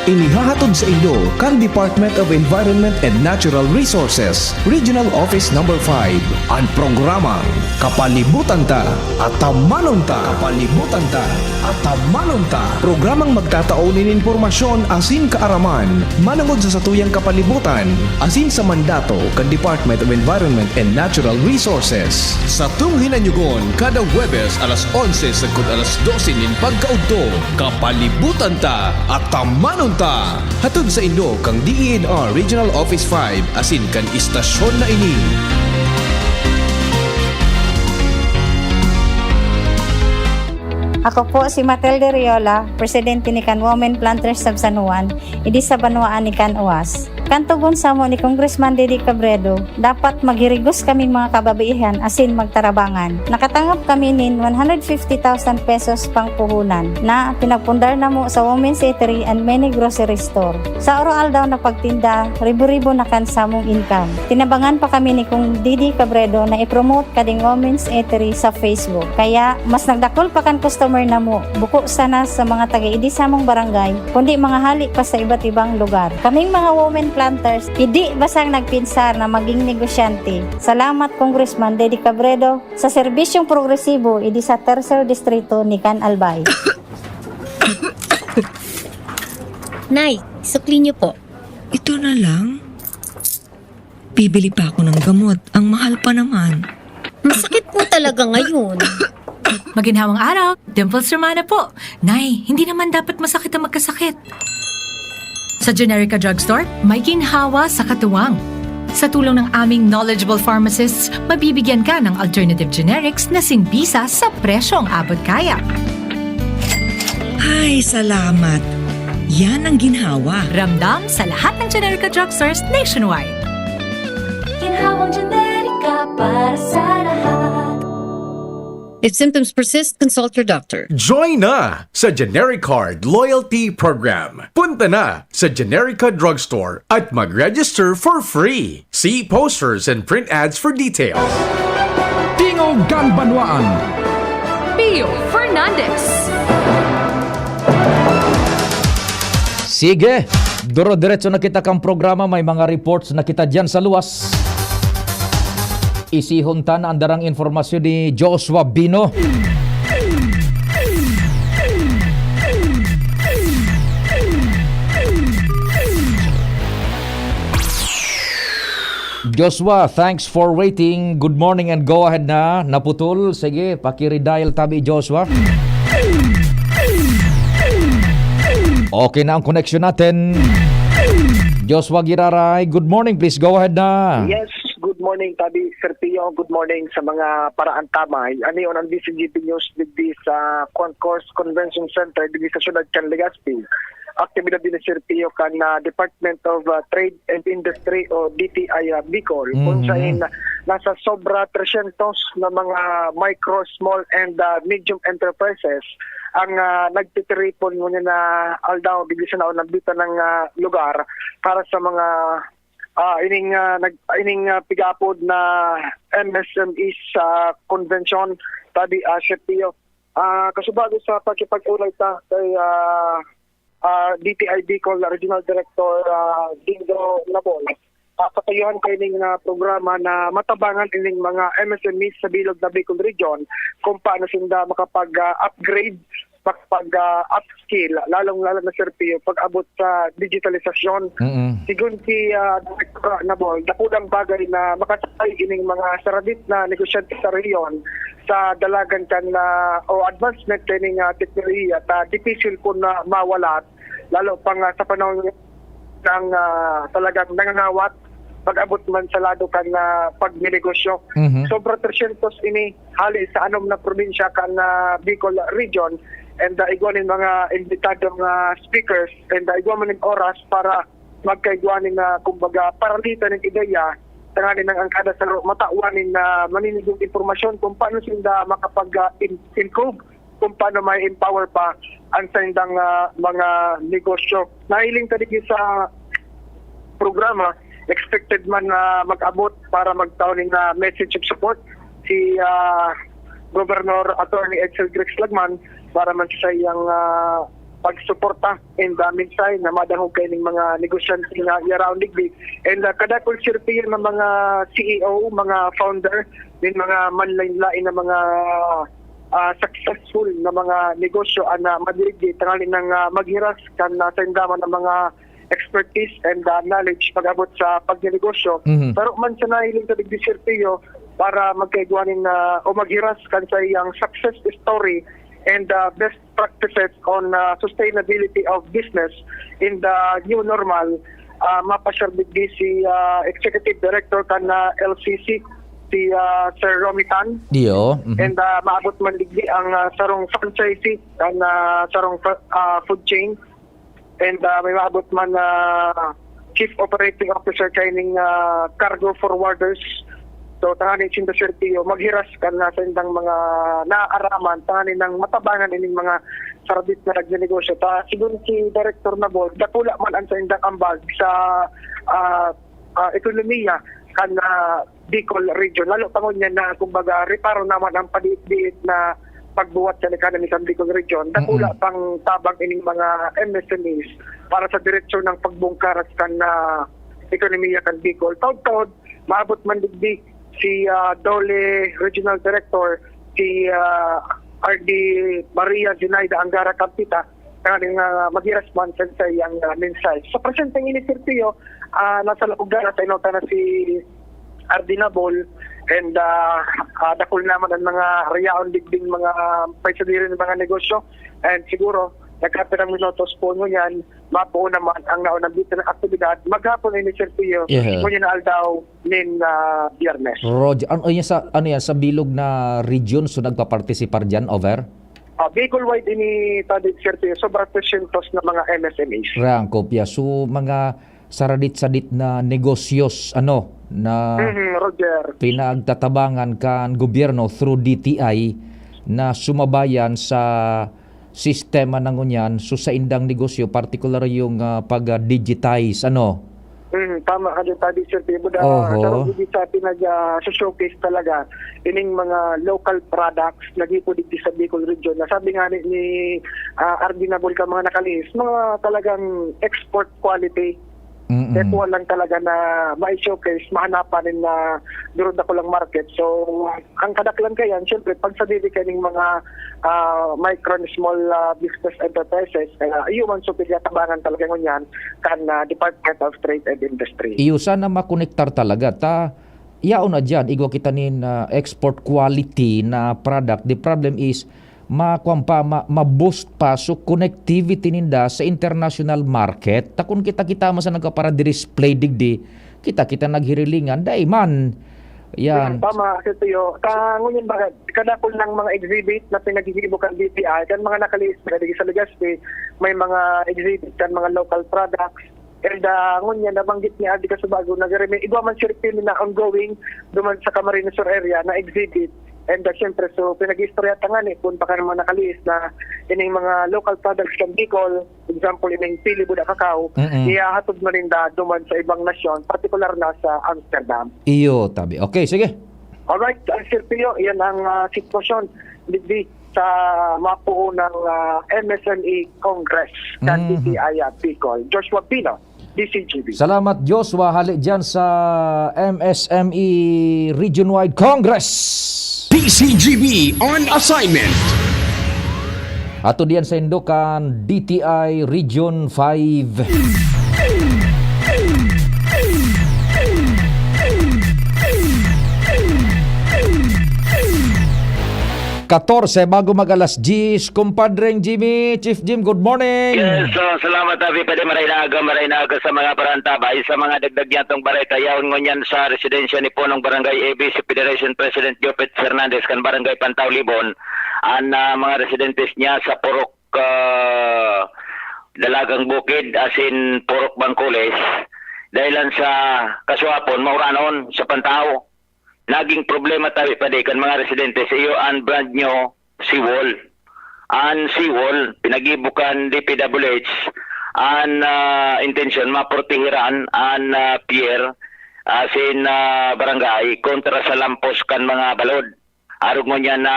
Inihahatod sa inyo kan Department of Environment and Natural Resources, Regional Office Number five, an programang Kapalibutan Ta, Atamanon Ta. Kapalibutan Ta, Atamanon Ta. Programang magtatao nin impormasyon asin kaaraman manongod sa satuyang kapalibutan asin sa mandato kan Department of Environment and Natural Resources. Satong hinanyugon kada Huwebes alas onse sagkod alas dose nin pagkaudto, Kapalibutan Ta, Atamanon Ta. Hatod sa inyo kan D E N R Regional Office five asin kan istasyon na ini. Ako po si Matilde Riola, presidente ni kan Women Planters of San Juan, idi sa banwaan ni kan Uas. Kan tugon samo ni Congressman Didi Cabredo, dapat maghirigos kaming mga kababaihan asin magtarabangan. Nakatangap kami nin one hundred fifty thousand pesos pangpuhunan na pinagpundar namo sa Women's Eatery and many grocery store. Sa oro-aldaw na pagtinda, ribo-ribo na kan samong income. Tinabangan pa kami ni Kong Didi Cabredo na i-promote kading Women's Eatery sa Facebook. Kaya, mas nagdakul pa kan customer namo, buko sana sa mga taga-idi samong barangay, kundi mga hali pa sa iba't ibang lugar. Kaming mga women planters, idi basang nagpinsar na maging negosyante. Salamat, Congressman Didi Cabredo, sa serbisyong progresibo idi sa Tercer Distrito ni kan Albay. Nay, sukli niyo po. Ito na lang? Bibili pa ako ng gamot. Ang mahal pa naman. Masakit po talaga ngayon. Maginhawang araw, Dimples Romana po. Nay, hindi naman dapat masakit ang magkasakit. Sa Generica Drugstore, may ginhawa sa katuwang. Sa tulong ng aming knowledgeable pharmacists, mabibigyan ka ng alternative generics na singbisa sa presyong abot kaya. Ay, salamat. Yan ang ginhawa. Ramdam sa lahat ng Generica Drugstores nationwide. Ginhawang Generica para sa lahat. If symptoms persist, consult your doctor. Join na sa Generic Card Loyalty Program. Punta na sa Generica Drugstore at mag-register for free. See posters and print ads for details. Tingog kan Banwaan. Pio Fernandez. Sige, duro-diretso na kita kan programa. May mga reports na kita diyan sa luwas. Isihon ta na an darang impormasyon ni Joshua Bino. Joshua, thanks for waiting. Good morning and go ahead na. Naputol. Sige, paki-redial tabi, Joshua. Okay na ang connection natin. Joshua Giraray, good morning. Please go ahead na. Yes, good morning, Tabi Serpio. Good morning sa mga paraantamay. Ano yun ang D C G P News digdi sa Concourse Convention Center digdi sa siyudad kan Legazpi? Aktibidad din ni Serpio kan, ah, Department of, ah, Trade and Industry o D T I, ah, Bicol, kung Mhm. saan nasa sobra tresyentos na mga micro, small, and, ah, medium enterprises ang, ah, nagtitiripon ngunyan na aldaw, digdi sa naunambitan ng, ah, lugar para sa mga, ah, ining, ah, nag-, ining, ah, pigapod na M S M Es sa konbensyon, Tabi, ah, Serpio. Ah, kasubago sa pakikipag-unay ta kay, ah, ah, D T I Bicol Regional Director, ah, Dindo Nabon, ah, katayuhan kaining, ah, programa na matabangan ining mga M S M Es sa bilog na Bicol Region kung paano sinda makapag, ah, upgrade, makapag, ah, upskill, lalong-lalo na, Serpio, pag-abot sa digitalisasyon. Mm-mm. Sigon ki, ah, Director Nabon, dakulang bagay na makasabay ining mga saradit na negosyante sa rehiyon sa dalagan kan, ah, o advancement kaning, ah, teknolohiya, ta dipisil kun, ah, mawala, lalo pa nga sa panahon ng, ah, talagang nangangawat, pag-abot man sa lado kan, ah, pagnenegosyo. Mhm. Sobra tresyentos ini hali sa anom na probinsya kan, ah, Bicol Region, and, ah, igwa nin mga imbitadong, ah, speakers, and, ah, igwa man nin oras para magkaigwa nin, ah, kumbaga, paralitan nin ideya, tanganing ang kada saro matawan nin, ah, maninigong impormasyon kung paano sinda makapag, ah, im-, improve, kung paano may empower pa ang saindang, ah, mga negosyo. Nahiling ta digdi sa programa, expected man na mag-abot para magtao nin, ah, message of support si, ah, Governor Attorney Edsel Grex Lagman para man sa saiyang, ah, pagsuporta and, ah, mensahe na madangog kaining mga negosyante nga iya raon digdi. And, ah, kadakul, Sir Pio, na mga C E O, mga founder, nin mga manlain-lain na mga, ah, successful na mga negosyo an, ah, madirigdi tanganing, ah, maghiras kan, ah, sainda man na mga expertise and, ah, knowledge pag-abot sa pagnenegosyo. Mhm. Saro man sa nahiling ta digdi, Sir Pio, para magkaigwa nin, ah, o maghiras kan saiyang success story and, ah, best practices on, ah, sustainability of business in the new normal, ah, mapasyar digdi si, ah, Executive Director kan, ah, L C C, si, ah, Sir Romy Tan. Iyo, mhm. And, ah, maabot man digdi ang, ah, sarong franchisee kan, ah, sarong fra-, ah, food chain. And, ah, may maabot man na Chief Operating Officer kaining, ah, cargo forwarders. So, tanganing sinda, Sir Pio, maghiras kan, ah, saindang mga naaaraman, tanganing nang matabangan ining mga saradit na nagnenegosyo. Ta, sigon si Director Nabol, dakula man ang saindang ambag sa, ah, ah, ekonomiya kan, ah, Bicol Region. Lalo pa ngunyan na, kumbaga, reparo naman ang padiit-diit na pagbuhat sa economy kan Bicol Region. Dakula Mm-mm. pang tabang ining mga M S M Es para sa direksyon ng pagbungkaras kan, ah, ekonomiya kan Bicol. Taod-taod, maabot man digdi si, ah, DOLE Regional Director, si, ah, R D Maria Zinaida Angara Campita, tanganing, ah, maghiras man sa saiyang, ah, mensahe. Sa presenteng ini, Sir Pio, ah, nasa laog na, nasa inota na si R D Nabol, and, ah, ah, dakul naman ang mga rayaon digding mga, ah, paisadiri ng mga negosyo. And siguro, nagkapirang minutos po ngunyan, mapuo naman ang naunang bitin ng aktibidad. Maghapon ini, Sir Pio, Yeah. ngunyan na aldaw nin, ah, Biyernes. Roger, ano yan sa, ano yan, sa bilog na region, so nagpapartisipar dyan, over? Ah, Bicol-wide ini, Tadit, Sir Pio, sobra tresyentos na mga M S M Es. Rang kopya. So, mga saradit-sadit na negosyos, ano, na Mhm, Roger. pinagtatabangan kan gobyerno through D T I na sumabayan sa sistema na ngunyan. So, saindang negosyo, partikular yung, ah, pag, ah, digitize, ano? Mhm, tama ka dyan, Tadit, Sir Pio. Buda, Oho. sa, sa pinag, ah, showcase talaga, ining mga local products na gipo digdi sa Bicol Region. Nasabi nga ni, ni, ah, R D Nabol ka mga nakalihis, mga talagang export quality. Mm-mm. Kaya kuha lang talaga na ma-showcase, mahanapan in na durog na kulang market. So, ang kadaklan kayan, syempre, pagsadiri kaning mga, ah, micro and small, ah, business enterprises, kaya iyo man so pinatabangan talaga ngunyan kan, ah, Department of Trade and Industry. Iyo, sana makonektar talaga ta. Yaon na diyan, igwa kita nin, ah, export quality na product. The problem is, makuan pa, ma-, ma-boost pa so connectivity ninda sa international market. Ta kun kita-kita man sa nagkapara-display digdi, kita-kita naghirilingan, dai man. Yan. Mm, tama, Sir Pio. Ka-, ngunyan ba, kadakul ng mga exhibit na pinaghihibo kan D T I, kan mga nakalihis na digdi sa Legazpi, may mga exhibit kan mga local products. And, ah, ngunyan, nabanggit ni Adi Casubago na gari may igwa man, Sir Pio, na ongoing duman sa Camarines Sur area na exhibit. And, ah, siyempre, so, pinag-iistorya ta ngani kun baka naman nakalihis na ining mga local products kan Bicol, example, ining Pili Buda Cacao, Mm-mm. ihahatod man ninda duman sa ibang nasyon, partikular na sa Amsterdam. Iyo, tabi. Okay, sige. Alright, ah, Sir Pio, yan ang, ah, sitwasyon digdi sa mapuo ng, ah, M S M E Congress kan Mm. D T I Bicol. Joshua Pino, D C G B. Salamat, Joshua. Hali dyan sa M S M E Region-wide Congress. D C G B on assignment. Ato diyan sa indukan, D T I Region five. katorse, bago mag alas diyes. Kumpadreng Jimmy, Chief Jim, good morning. Yes, so, salamat, Abi Padi. Maray na aga, maray na aga sa mga parantabay, sa mga dagdag niyatong baretayahon ngunyan sa residensya ni Punong Barangay A B C Federation President Jopet Fernandez kan Barangay Pantaw, Libon. An, ah, mga residentes niya sa Purok, ah, Dalagang Bukid, asin Purok Bangkulis, dahilan sa kasuapon, mauranon sa Pantaw. Naging problema tabi padi kan mga residentes iyo an brand new seawall. An seawall, pinagibo kan D P W H, an, ah, intensyon, maprotehiran an, ah, pier asin, ah, barangay kontra sa lampos kan mga balod. Arog ngunyan na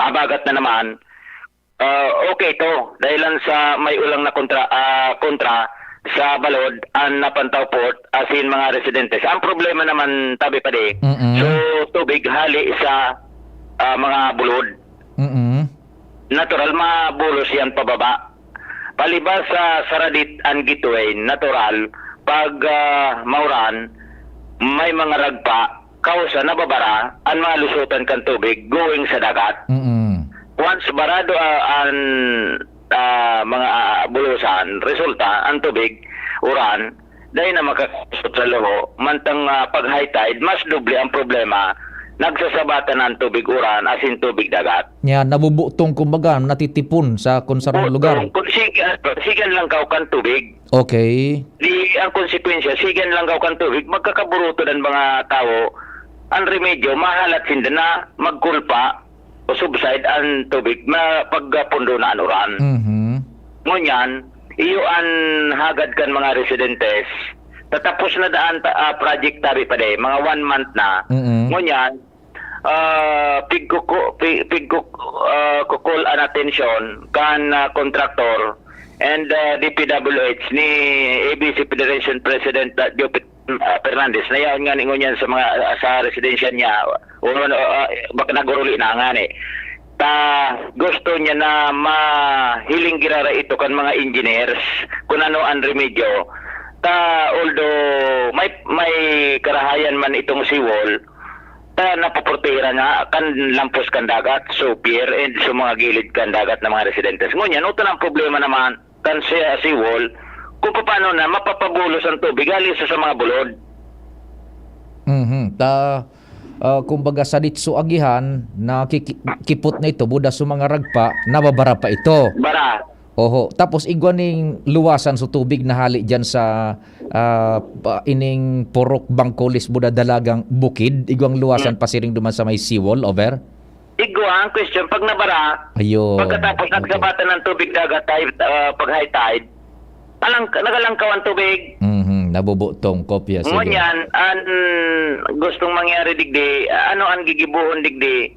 habagat na naman, ah, okay ito, dahilan sa may ulang na kontra, ah, kontra sa balod an Napantaw Port asin mga residentes. Ang problema naman, tabi padi, Mm-mm. so, tubig hali sa, ah, mga bulod. Mm-mm. Natural, mabulos yan pababa. Palibas sa Saradit and Gateway, natural, pag, ah, mauran, may mga ragpa, kausa nababara an mga lusotan kan tubig going sa dagat. Mm-mm. Once barado, ah, an, ah, mga, ah, bulusan, resulta, ang tubig, uran, dai na makakusot sa luho, mantang, ah, pag high tide, mas doble ang problema. Nagsasabatan na ang tubig uran asin tubig dagat. Yan, nabubutong, kumbaga, natitipon sa kung sarong Butong, lugar. Kung sigan, sigan lang kaw kan tubig. Okay. Di ang konsekwensya, sigan lang kaw kan tubig, magkakaburutod ang mga tawo. Ang remedyo, mahalat sinda na magkulpa o subside ang tubig na pagkapundo na an uran. Mhm. Ngunyan, iyo an hagad kan mga residentes. Tatapos na daan ta-, ah, project tabi pa di, mga one month na. Mm-mm. Ngunyan, ah, pigkuku-, pi-, pigkuk-, ah, kukul an atensyon kan, ah, kontraktor and, ah, D P W H ni A B C Federation President, ah, Jupiter, ah, Fernandez. Nayaon nga ni ngunyan sa mga, ah, sa residensya niya, o, o, ah, baka naguruli na nga ni. Ta, gusto niya na mahiling girara ito kan mga engineers kung ano ang remedyo. Ta, although may, may karahayan man itong seawall, ta napoprotehiran nga kan lampos kan dagat, so pier and sa mga gilid kan dagat na mga residentes. Ngunyan, utan ang problema naman kan sea-, seawall, kung paano na mapapabulos ang tubig hali sa, sa mga bulod. Mhm. Ta, ah, kumbaga, sa ditso agihan, nakiki-, kipot na ito, buda sa mga ragpa, nababara pa ito. Bara. Oho. Tapos igwa ning luwasan sa tubig na hali diyan sa, ah, pa, ining Purok Bangkulis, buda Dalagang Bukid, igwang luwasan Hmm. pasiring duman sa may seawall, over? Igwa, ang question, pag nabara, Ayun. pagkatapos Okay. nagsabatan ng tubig dagat, high, ah, pag high tide, alang-, nagalangkaw ang tubig. Mhm, nabubutong, kopya, sige. Ngunyan, an gustong mangyari digdi, ano ang gigibohon digdi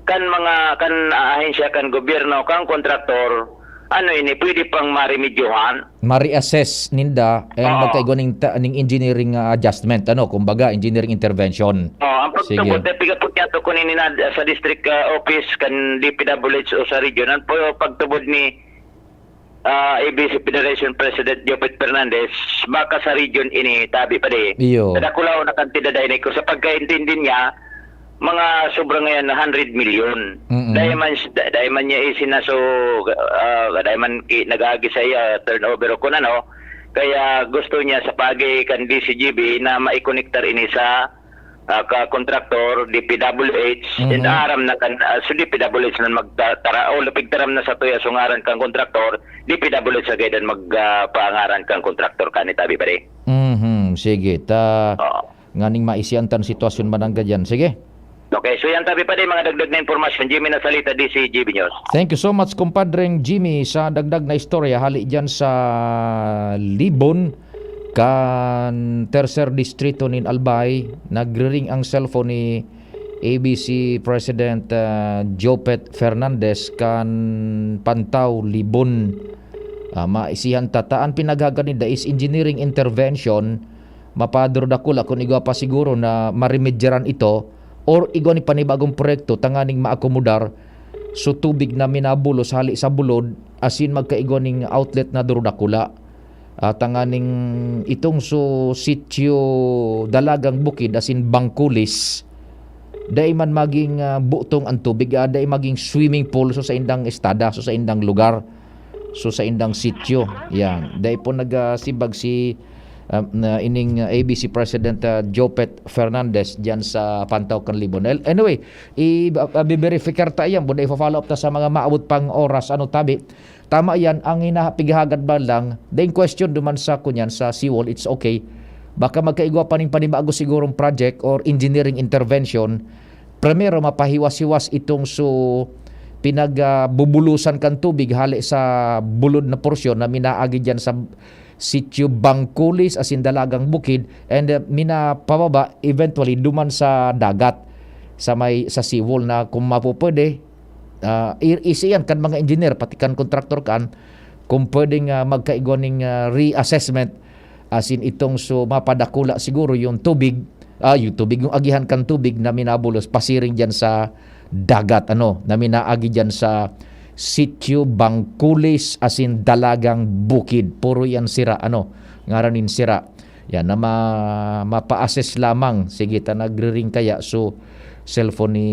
kan mga, kan ahensya, kan gobyerno, kan kontraktor, ano ini, pwede pang maremedyohan? Ma-reassess ninda and Oo. magkaigwa ning ta-, ning engineering, ah, adjustment, ano, kumbaga, engineering intervention. Oo, ang Sige. pagtubod, eh, pigapot niya to kunin na sa district, ah, office kan D P W H o sa region. Ang po-, pagtubod ni, ah, A B C Federation President Jopet Fernandez, baka sa region ini, tabi pa di. Iyo. Sa dakulaw na kantidad ay ko, sa pagkaintindi niya, mga sobra ngayon na hundred million. Mm-mm. Dahil man, dahil man niya isinaso, ah, dahil man ki-, nag-aagi sa iya, turnover o kung ano, kaya gusto niya sa pagi kan D C G B na maikonektar ini sa, ah, ka kontraktor, D P W H, and Mhm. aram na kan, ah, so D P W H na magta-, tara-, o lupig taram na sa tuya, so ngaran kan kontraktor, D P W H sa gaydan mag, ah, pangaran kan kontraktor kanitabi, pare. Mhm, sige. Ta-, Oo. nganing maisian tan sitwasyon mananggad yan. Sige. Okay, so yan tabi pa din mga dagdag na impormasyon. Jimmy Nasalita, D C G B News. Thank you so much, kumpadreng Jimmy, sa dagdag na istorya hali dyan sa Libon, kan Tercer Distrito nin Albay. Nagriring ang cellphone ni A B C President, ah, Jopet Fernandez kan Pantaw, Libon. Ah, maisihan ta, ta an pinaghagad ninda is engineering intervention, mapadurudakula kun igwa pa siguro na maremedyaran ito or igwa ni panibagong proyekto tanganing maakomodar so tubig na minabulos hali sa bulod asin magkaigwa ning outlet na durudakula. Ah, tanganing itong so sitio Dalagang Bukid asin Bangkulis, Dai man maging, ah, butong ang tubig, ah, dai maging swimming pool so sa indang estada, so sa indang lugar, so sa indang sityo. Yan. Dai po nagasimbag si, ah, na ining, ah, A B C President, ah, Jopet Fernandez diyan sa Pantaw kan Libon. El-, anyway, i-, ah, ah, biberifyar ta yan, buda ifa-follow up ta sa mga maabot pang oras, ano, tabi. Tama yan, ang hinaha-, pighahagad man lang, the in question duman sa, kunyan, sa seawall, it's okay. Baka magkaigwa pa ning panibago sigurong project or engineering intervention. Primero, mapahiwas-hiwas itong su-, pinag, ah, bubulusan kan tubig hali sa bulod na porsyon na minaagi diyan sa Sitio Bangkulis, asin Dalagang Bukid, and, ah, minapababa eventually duman sa dagat, sa may, sa seawall na kung mapupwede, ah, i-, isi yan kan mga engineer, pati kan kontraktor kan, kung pwedeng, ah, magkaigwa ning, ah, reassessment, asin itong so mapadakula siguro yung tubig, ah, yung tubig, yung agihan kan tubig na minabulos pasiring diyan sa dagat, ano, na minaagi diyan sa Sitio Bangkulis, asin Dalagang Bukid. Puro yan sira, ano, ngaran nin sira. Yan, na ma-, mapa-assess lamang. Sige, ta nagriring kaya. So, cellphone ni,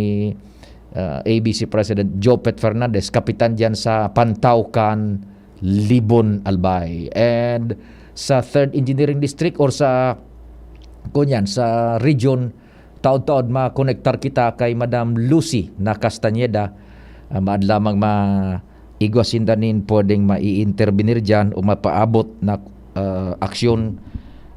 ah, A B C President Jopet Fernandez, kapitan diyan sa Pantaw kan Libon, Albay. And sa Third Engineering District or sa, kunyan, sa region, taod-taod makonektar kita kay Madam Lucy na Castañeda. Ah, maad lamang ma-, igwa sinda nin pwedeng mai-intervenir diyan o mapaabot na, ah, aksyon.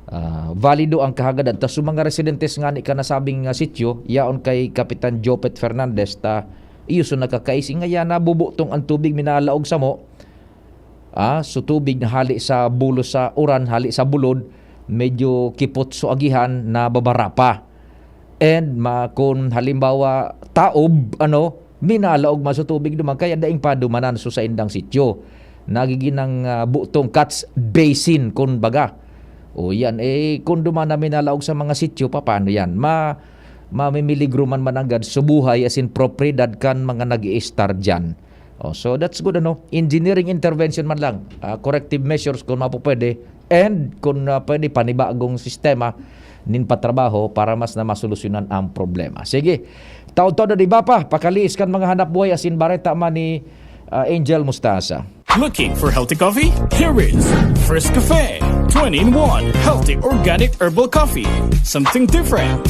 Ah, valido ang kahagadan. Ta sa mga residentes nga ni kanasabing, ah, sityo, yaon kay Kapitan Jopet Fernandez, ta iyo so nakakaisi nga yan, nabubutong ang tubig, minalaog samo. Ah, so tubig na hali sa bulos sa uran, hali sa bulod, medyo kipot so agihan, nababara pa. And ma-, kun halimbawa, taob, ano, minalaog man so tubig duman, kaya daing padumanan so saindang sityo. Nagiging ang, ah, butong catch basin, kun baga. O yan, eh, kung duman na minalaog sa mga sityo, papaano yan? Ma-, mamimiligro man mananggad so buhay, asin propiedad kan mga nag-i-estar dyan. Oh, so that's good, ano? Engineering intervention man lang, ah, corrective measures kung mapupwede, and kung, ah, pwede, panibagong sistema nin patrabaho para mas na masolusyonan ang problema. Sige, taod-taod na iba pa, pakaliis kan mga hanap buhay asin bareta man ni, ah, Angel Mustasa. Looking for healthy coffee? Here is First Cafe, twenty in one, healthy organic herbal coffee. Something different.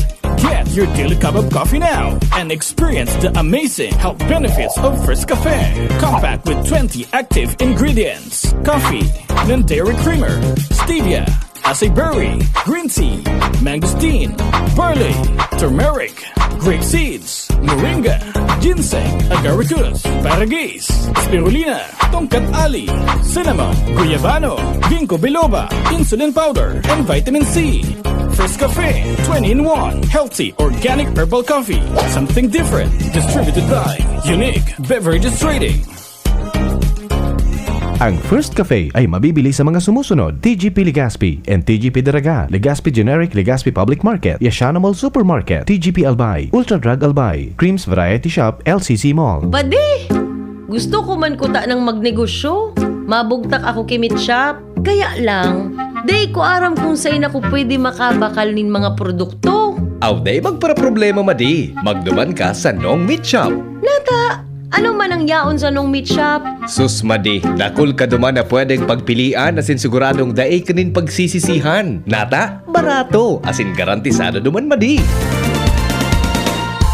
Get your daily cup of coffee now and experience the amazing health benefits of First Cafe. Compact with twenty active ingredients: coffee, non-dairy creamer, stevia, acai berry, green tea, mangosteen, barley, turmeric, grape seeds, moringa, ginseng, agaricus, paragis, spirulina, tongkat ali, cinnamon, guyabano, ginkgo biloba, insulin powder, and vitamin C. First Cafe, twenty in one, healthy organic herbal coffee. Something different. Distributed by Unique Beverages Trading. Ang First Cafe ay mabibili sa mga sumusunod: T G P Legazpi and T G P Daraga, Legazpi Generic, Legazpi Public Market, Yashano Mall Supermarket, T G P Albay, Ultra Drug Albay, Creams Variety Shop, L C C Mall. Padi! Gusto ko man kuta ng magnegosyo. Mabugtak ako ki Meat Shop. Kaya lang, dai ko aram kung sain ako pwede makabakal nin mga produkto. Aw, dai magparaproblema, madi. Magduman ka sa Nong Meat Shop. Nata, ano man ang yaon sa Nong Meat Shop? Sus, madi, dakul ka duman na pwedeng pagpilian asin siguradong dai ka nin pagsisisihan. Nata, barato, asin garantisado duman, madi.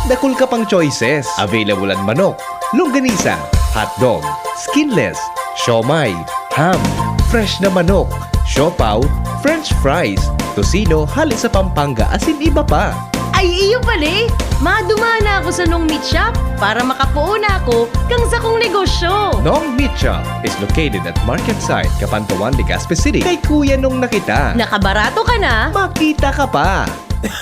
Dakul ka pang choices. Available an manok, longganisa, hotdog, skinless, siomai, ham, fresh na manok, siopaw, french fries, tocino hale sa Pampanga, asin iba pa. Ay, iyo pala eh! Madumana ako sa Nong Meat Shop para makapoon ako kan sakong negosyo. Nong Meat Shop is located at Market Site, Kapantawan, Legazpi City. Kay Kuya Nong na kita. Nakabarato ka na. Makita ka pa.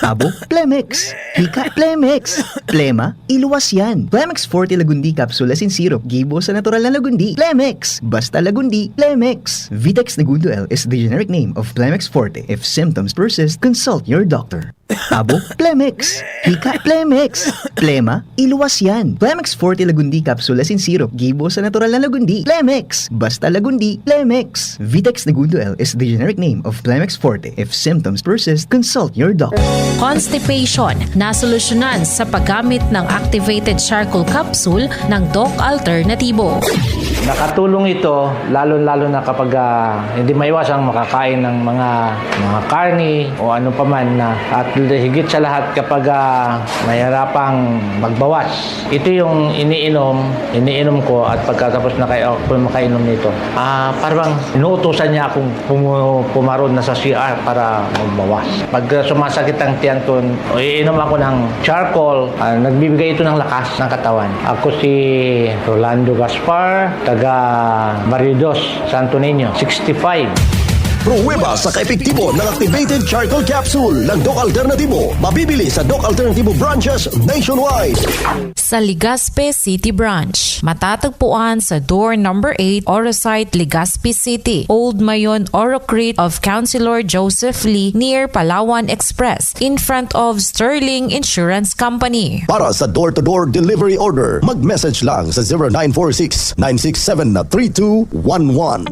Abo, Plemex. Hika, Plemex. Plema, iluwas yan. Plemex Forte Lagundi Capsule asin Syrup, gibo sa natural na lagundi. Plemex. Basta lagundi, Plemex. Vitex Negundo L is the generic name of Plemex Forte. If symptoms persist, consult your doctor. Abo, Plemex. Hika, Plemex. Plema, iluwas yan. Plemex Forte Lagundi Capsule asin Syrup. Gibo sa natural na Lagundi. Plemex. Basta Lagundi, Plemex. Vitex Negundo L is the generic name of Plemex Forte. If symptoms persist, consult your doctor. Constipation, nasolusyonan sa paggamit ng activated charcoal capsule ng Doc Alternatibo. Nakatulong ito, lalo-lalo na kapag ah, hindi maiwasang makakain ng mga mga karni o ano pa man na at higit sa lahat kapag ah, mahirapang magbawas. Ito yung iniinom, iniinom ko at pagkatapos na kayo ako makainom nito. Ah, parang inuutusan niya akong pumu- pumaron na sa C R para magbawas. Pag ah, sumasakit ang tiyan ko, iinom ako ng charcoal, ah, nagbibigay ito ng lakas ng katawan. Ako si Rolando Gaspar, taga Barrio Dos, Santo Niño, sixty-five. Pruweba sa kaepektibo ng activated charcoal capsule ng Doc Alternatibo. Mabibili sa Doc Alternatibo branches nationwide. Sa Legazpi City Branch, matatagpuan sa door number eight, Orosite, Legazpi City, Old Mayon, Orocrit of Councilor Joseph Lee, near Palawan Express, in front of Sterling Insurance Company. Para sa door-to-door delivery order, mag-message lang sa zero nine four six, nine six seven, three two one one.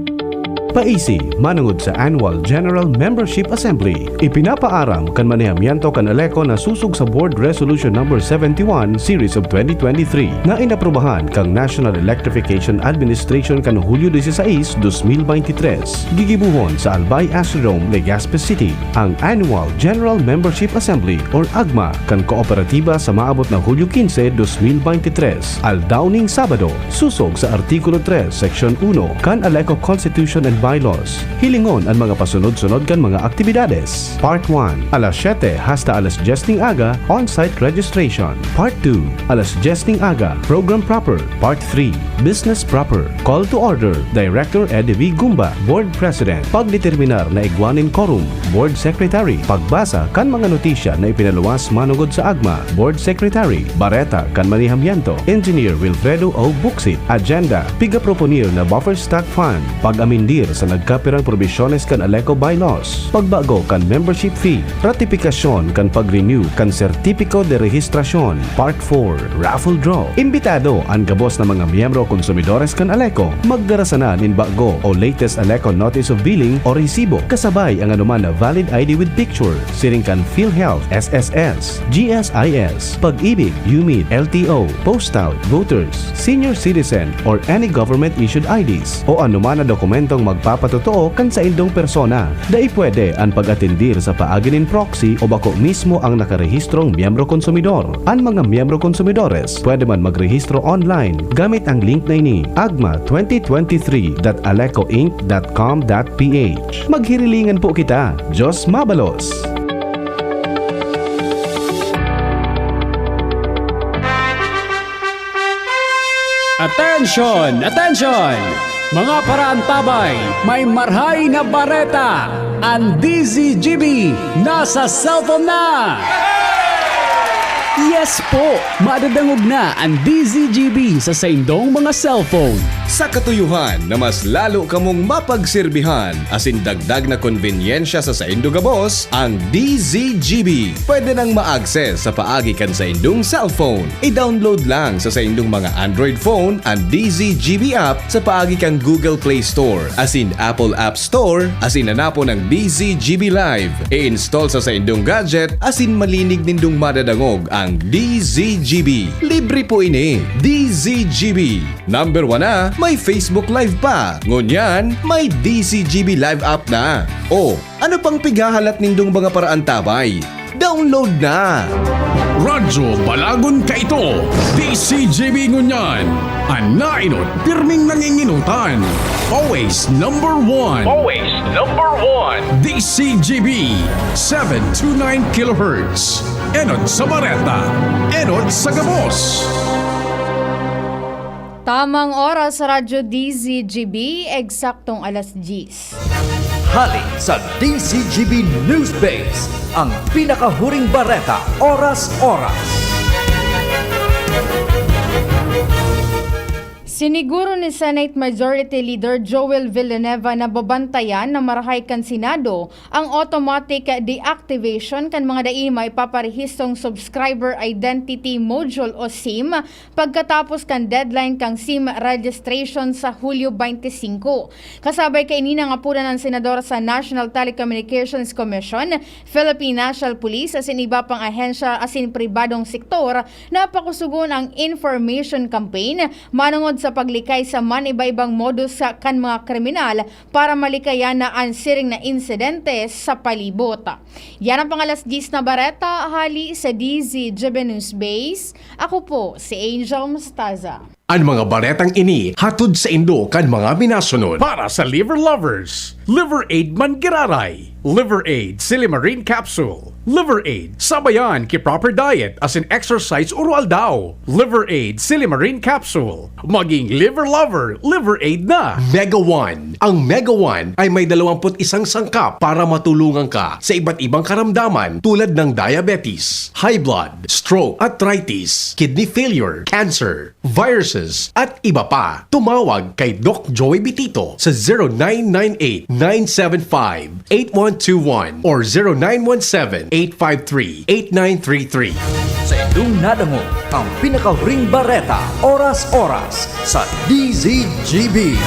Paisi, manungod sa Annual General Membership Assembly, ipinapaaram kan manehamiento kan ALECO na susog sa Board Resolution Number seventy-one, Series of twenty twenty-three, na inaprubahan kan National Electrification Administration kan Hulyo dieciséis, dos mil veintitrés, gigibohon sa Albay Astrodome, Legazpi City, ang Annual General Membership Assembly or AGMA kan Kooperatiba sa maabot na Hulyo quince, dos mil veintitrés, aldaw ning Sabado, sosog sa Artikulo tres, Seksyon uno kan ALECO Constitution and Bylaws. Hilingon an mga pasunod-sunod kan mga aktibidades. Part one, alas siyete hasta alas dyes ning aga, on-site registration. Part two, alas dyes ning aga, program proper. Part three, business proper. Call to order, Director Eddie V. Gumba, Board President. Pagdeterminar na igwa nin quorum, Board Secretary. Pagbasa kan mga notisya na ipinaluwas manungod sa AGMA, Board Secretary. Bareta kan manehamiento, Engineer Wilfredo O. Buxit. Agenda, piga-proponer na buffer stock fund. Pag-amindir sa nagkapirang probisyones kan ALECO bylaws. Pagbago kan membership fee. Ratipikasyon kan pag-renew kan Sertipiko de Registrasyon. Part four, Raffle Draw. Imbitado an gabos na mga miyembro konsumidores kan ALECO. Magdara sana nin bago o latest ALECO Notice of Billing o resibo, kasabay ang anuman na valid I D with picture, siring kan PhilHealth, S S S, G S I S, Pag-ibig, UMID, L T O, Postal, Voters, Senior Citizen, or any government-issued I Ds, o anuman na dokumentong magpapatotoo kan saindong persona. Dai pwede an pag-atendir sa paagi nin proxy o bako mismo ang nakarehistrong miyembro konsumidor. An mga miyembro konsumidores pwede man magrehistro online gamit ang link na ini, agma twenty twenty-three dot alecoinc dot com dot ph. Maghirilingan po kita. Diyos mabalos! Attention! Attention! Mga paraantabay, may marhay na bareta! Ang D Z G B nasa cellphone na! Yes po! Madadangog na ang D Z G B sa saindong mga cellphone. Sa katuyohan na mas lalo kamong mapagserbihan asin dagdag na konbenyensya sa saindo gabos, ang D Z G B pwede nang ma-access sa paagi kan saindong cellphone. I-download lang sa saindong mga Android phone an D Z G B app sa paagi kan Google Play Store asin Apple App Store asin hanapon ang D Z G B Live. I-install sa saindong gadget asin malinig nindong madadangog ang D Z G B. Libre po ini. D Z G B. Number one na, may Facebook Live pa. Ngunyan, may D Z G B Live app na. O, ano pang pighahalat nindong mga paraantabay? Download na! Radyo Balagon Kaito, D Z G B ngunyan, an naenot pirming nangingenotan. Always number one. Always number one. D Z G B, seven two nine kilohertz. Enot sa bareta, enot sa gabos. Tamang oras sa Radyo D Z G B, eksaktong alas diyes. Hali sa D Z G B News Base, ang pinakahuring bareta, oras-oras. Siniguro ni Senate Majority Leader Joel Villanueva na babantayan na marahay kan Senado ang automatic deactivation kan mga dai maipaparehistong subscriber identity module o SIM pagkatapos kan deadline kan SIM registration sa Hulyo twenty-five. Kasabay kaini, nangapodan an senador sa National Telecommunications Commission, Philippine National Police asin iba pang ahensya asin pribadong sektor na pakusugon ang information campaign manongod sa paglikay sa man-iba-ibang modus sa kan mga kriminal para malikayan na an siring na insidente sa palibot. Yan ang pang-alas diyes na bareta hali sa D Z G B News Base. Ako po si Angel Mostaza. An mga baretang ini hatod saindo kan mga minasunod. Para sa liver lovers, Liver Aid Manggiraray, Liver Aid Silimarin Capsule, Liver Aid sabayan ki proper diet asin exercise urualdaw, Liver Aid Silimarin Capsule, maging liver lover, Liver Aid na! Mega One. Ang Mega One ay may dalawampu't isang sangkap para matulungan ka sa iba't ibang karamdaman tulad ng diabetes, high blood, stroke, arthritis, kidney failure, cancer, viruses, at iba pa. Tumawag kay Doc Joey Bitito sa zero nine nine eight, nine seven five, eight one two one or zero nine one seven, eight five three, eight nine three three. Sa indong nadangog ang pinakahuring bareta, oras-oras, sa D Z G B.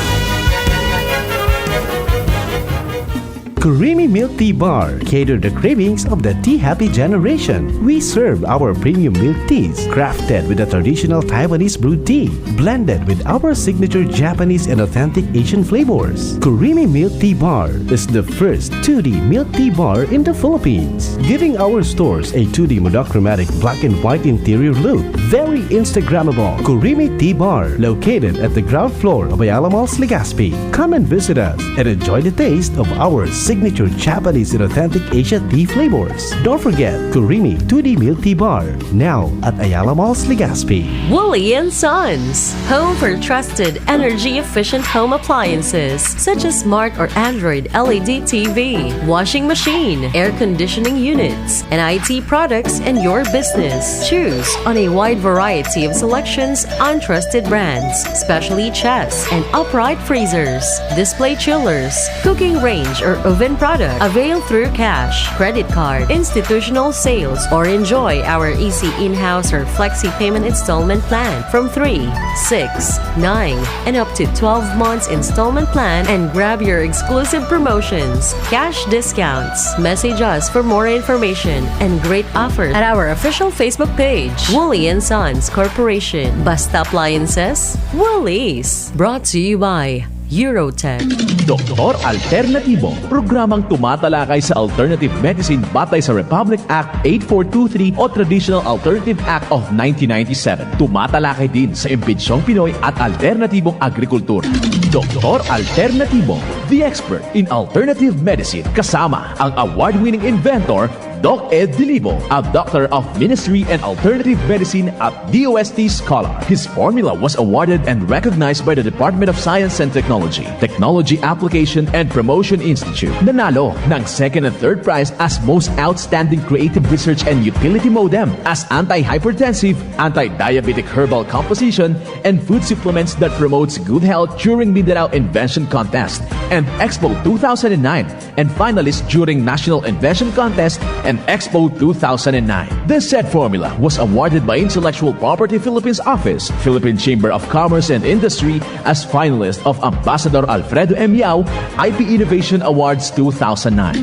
Creamy Milk Tea Bar cater the cravings of the tea happy generation. We serve our premium milk teas, crafted with the traditional Taiwanese brewed tea, blended with our signature Japanese and authentic Asian flavors. Creamy Milk Tea Bar is the first two D milk tea bar in the Philippines, giving our stores a two D monochromatic black and white interior look. Very Instagrammable. Creamy Tea Bar, located at the ground floor of Ayala Malls, Legazpi. Come and visit us and enjoy the taste of our signature Japanese and authentic Asia tea flavors. Don't forget Creamy two D Milk Tea Bar, now at Ayala Malls, Legazpi. Woolly and Sons, home for trusted energy-efficient home appliances such as smart or Android L E D T V, washing machine, air conditioning units, and I T products in your business. Choose on a wide variety of selections on trusted brands, specially chests and upright freezers, display chillers, cooking range or oven product. Avail through cash, credit card, institutional sales, or enjoy our easy in-house or flexi payment installment plan from three, six, nine, and up to twelve months installment plan and grab your exclusive promotions, cash discounts. Message us for more information and great offers at our official Facebook page, Woolly and Sons Corporation. Basta appliances, Woolies. Brought to you by Eurotech. Doktor Alternatibo, programang tumatalakay sa alternative medicine batay sa Republic Act eight four two three o Traditional Alternative Act of nineteen ninety-seven. Tumatalakay din sa imbentsyong Pinoy at alternatibong agrikultura. Doktor Alternatibo, the expert in alternative medicine, kasama ang award-winning inventor, Doc Ed Dilibo, a Doctor of Ministry and Alternative Medicine at D O S T scholar. His formula was awarded and recognized by the Department of Science and Technology, Technology Application and Promotion Institute. Nanalo ng second and third prize as Most Outstanding Creative Research and Utility Modem as anti-hypertensive, anti-diabetic herbal composition, and food supplements that promotes good health during Mindanao Invention Contest and Expo two thousand nine, and finalist during National Invention Contest and Expo two thousand nine. The said formula was awarded by Intellectual Property Philippines Office, Philippine Chamber of Commerce and Industry as finalist of Ambassador Alfredo M. Yao I P Innovation Awards two thousand nine.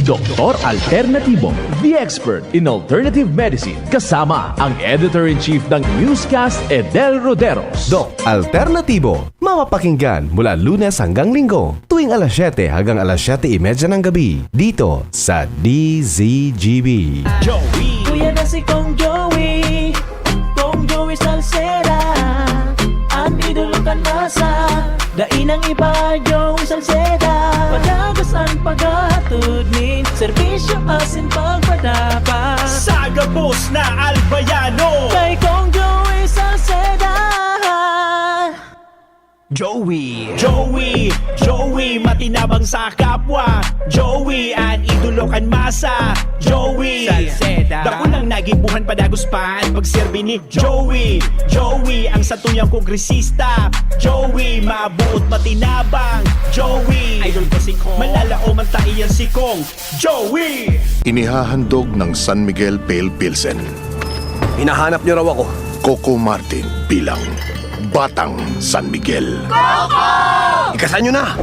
Doktor Alternatibo, the expert in alternative medicine, kasama ang editor-in-chief ng newscast, Edel Roderos. Doc Alternatibo, mapapakinggan mula Lunes hanggang Linggo, tuwing alas siyete hanggang alas siyete y media ng gabi, dito sa D Z G B. Joey. Kuya na si Kong Joey, Kong Joey Salceda, ang idolo kan masa. Dai nang iba, Joey Salceda. Padagos an paghatod nin serbisyo asin pagpadapat. Sa gabos na Albayano. Kay Kong Joey Salceda. Joey. Joey, Joey, matinabang sa kapwa. Joey, an idolo kan masa. Joey, Salceda. Dakulang nagibuhan padagos pa an pagserbi ni Joey. Joey, ang satuyang kongresista. Joey, mabuot matinabang. Joey, idol ko si Kong. Malalaoman ta iyan si Kong. Joey! Inihahandog ng San Miguel Pale Pilsen. Hinahanap niyo raw ako. Coco Martin bilang Batang San Miguel. Ikasan niyo na!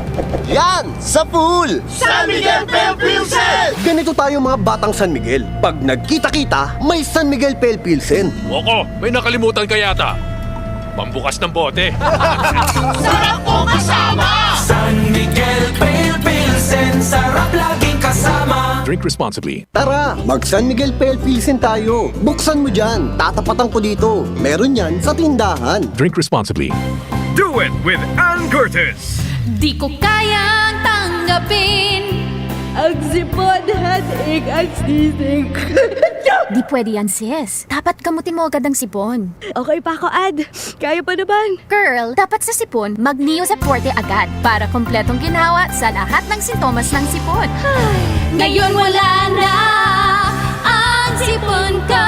Yan! Sa pool! San Miguel Pale Pilsen! Ganito tayo, mga Batang San Miguel. Pag nagkita-kita, may San Miguel Pale Pilsen. Coco, may nakalimutan ka yata. Pambukas ng bote. Sarap po kasama! San Miguel Pale Pilsen, sarap laging kasama. Drink responsibly. Tara, mag San Miguel Pale Pilsen tayo. Buksan mo dyan. Tatapatan ko dito. Meron yan sa tindahan. Drink responsibly. Do it with Ann Curtis. Di ko kayang tanggapin. Ang sipon, headache, ang sneezing. Di pwede yan, sis. Dapat kamutin mo agad ang sipon. Okay pa ako, Ad. Kaya pa naman. Girl, dapat sa sipon, mag Neosep Forte agad para kompletong ginhawa sa lahat ng sintomas ng sipon. Ngayon wala na ang sipon ko.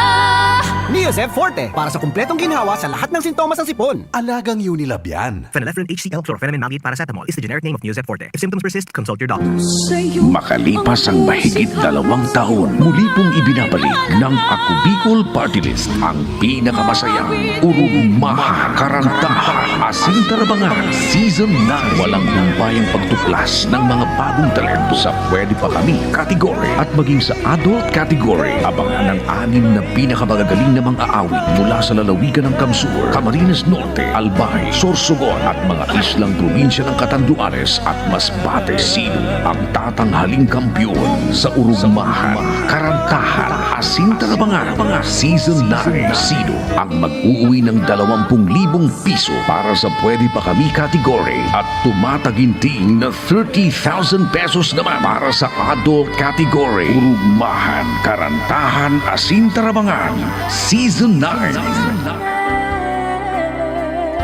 Neosep Forte para sa kompletong ginhawa sa lahat ng sintomas ng sipon. Alagang Unilab yan. Phenylephrine H C L, chlorphenamine maleate, paracetamol is the generic name of Neosep Forte. If symptoms persist, consult your doctor. Makalipas ang mahigit dalawang taon, muli pong ibinabalik ng Ako Bicol Party List ang pinakamasayang Urugmahan, Karantahan, Asin Tarabangan Season nine. Walang humpayang pagtuklas ng mga bagong talento sa Pwede Pa Kami category at maging sa adult category. Abangan ang anim na pinakamagagaling na mga aawit mula sa lalawigan ng Kamsur, Camarines Norte, Albay, Sorsogon at mga islang probinsya ng Catanduanes at Masbate. Sino ang tatanghaling kampiyon sa Urugmahan, Karantahan, Asin Tarabangan Season nine? Sino ang mag-uuwi ng dalawampung libong piso para sa Pwede Pa Kami category at tumataginting na thirty thousand pesos naman para sa adult category? Urugmahan, Karantahan, Asin Tarabangan Season nine.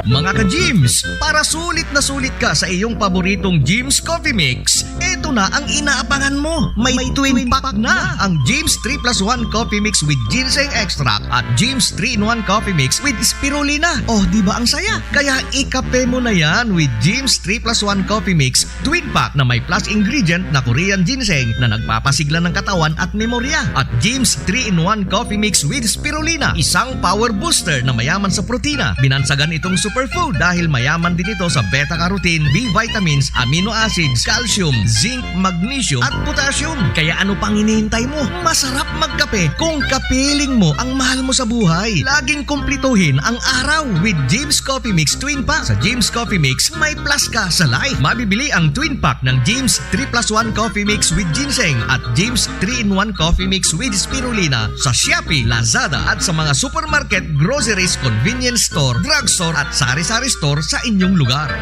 Mga ka-Gyms, para sulit na sulit ka sa iyong paboritong Gyms Coffee Mix, eto na ang inaabangan mo. May twin pack na ang Gyms three plus one Coffee Mix with Ginseng Extract at Gyms three-in-one Coffee Mix with Spirulina. Oh, di ba ang saya? Kaya ikape mo na yan with Gyms three plus one Coffee Mix Twin Pack na may plus ingredient na Korean ginseng na nagpapasigla ng katawan at memorya. At Gyms three-in-one Coffee Mix with Spirulina, isang power booster na mayaman sa protina. Binansagan itong superfood dahil mayaman din ito sa beta-carotene, B vitamins, amino acids, calcium, zinc, magnesium, at potassium. Kaya ano pang hinihintay mo? Masarap magkape kung kapiling mo ang mahal mo sa buhay. Laging kumplituhin ang araw with Gyms Coffee Mix Twin Pack. Sa Gyms Coffee Mix, may plus ka sa life. Mabibili ang Twin Pack ng Gyms three plus one Coffee Mix with Ginseng at Gyms three-in-one Coffee Mix with Spirulina sa Shopee, Lazada at sa mga supermarket, groceries, convenience store, drugstore at sari-sari store sa inyong lugar.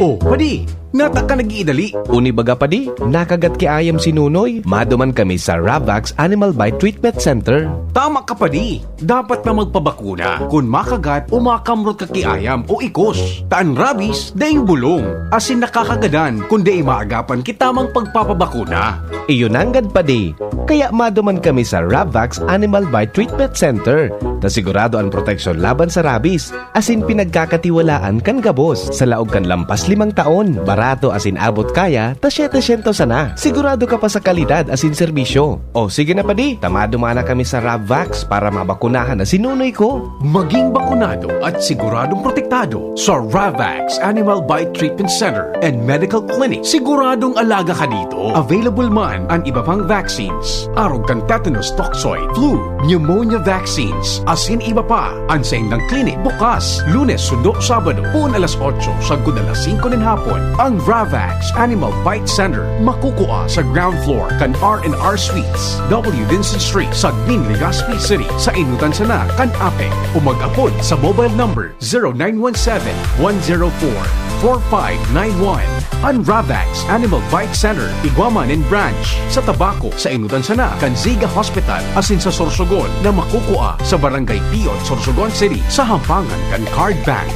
Oh, padi, nata ka nag-iidali. Uni baga, padi, nakagat ki ayam si Nunoy. Maduman kami sa Ravax Animal Bite Treatment Center. Tama ka, padi. Dapat na magpabakuna kun makagat o makamrot ka ki ayam o ikos. Ta an rabies daing bulong, asin nakakagadan kun dai maagapan ki tamang pagpapabakuna. Iyo nanggad, padi. Kaya maduman kami sa Ravax Animal Bite Treatment Center, ta sigurado an proteksyon laban sa rabies, asin pinagkakatiwalaan kan gabos. Sa laog kan lampas limang taon, barato asin abot kaya ta setecientos sana. Sigurado ka pa sa kalidad asin serbisyo. O sige na, padi, ta maduman na kami sa Ravax para mabakunahan na si Nunoy ko. Maging bakunado at siguradong protektado sa Ravax Animal Bite Treatment Center and Medical Clinic. Siguradong alaga ka dito. Available man an iba pang vaccines, arog kan tetanus toxoid, flu, pneumonia vaccines, asin iba pa. An saindang clinic bukas Lunes sundo Sabado, poon alas otso sagkod alas singko nin hapon. Ang Ravax Animal Bite Center makukua sa ground floor kan R and R Suites, W Vincent Street, Sagmin, Legazpi City, sa inutan sana kan APEC, o mag-apod sa mobile number zero nine one seven, one zero four, four five nine one. An Ravax Animal Bite Center igwa man nin branch sa Tabaco, sa inutan sana kan Ziga Hospital, asin sa Sorsogon na makukua sa Barangay Piot, Sorsogon City, sa hampangan kan Card Bank.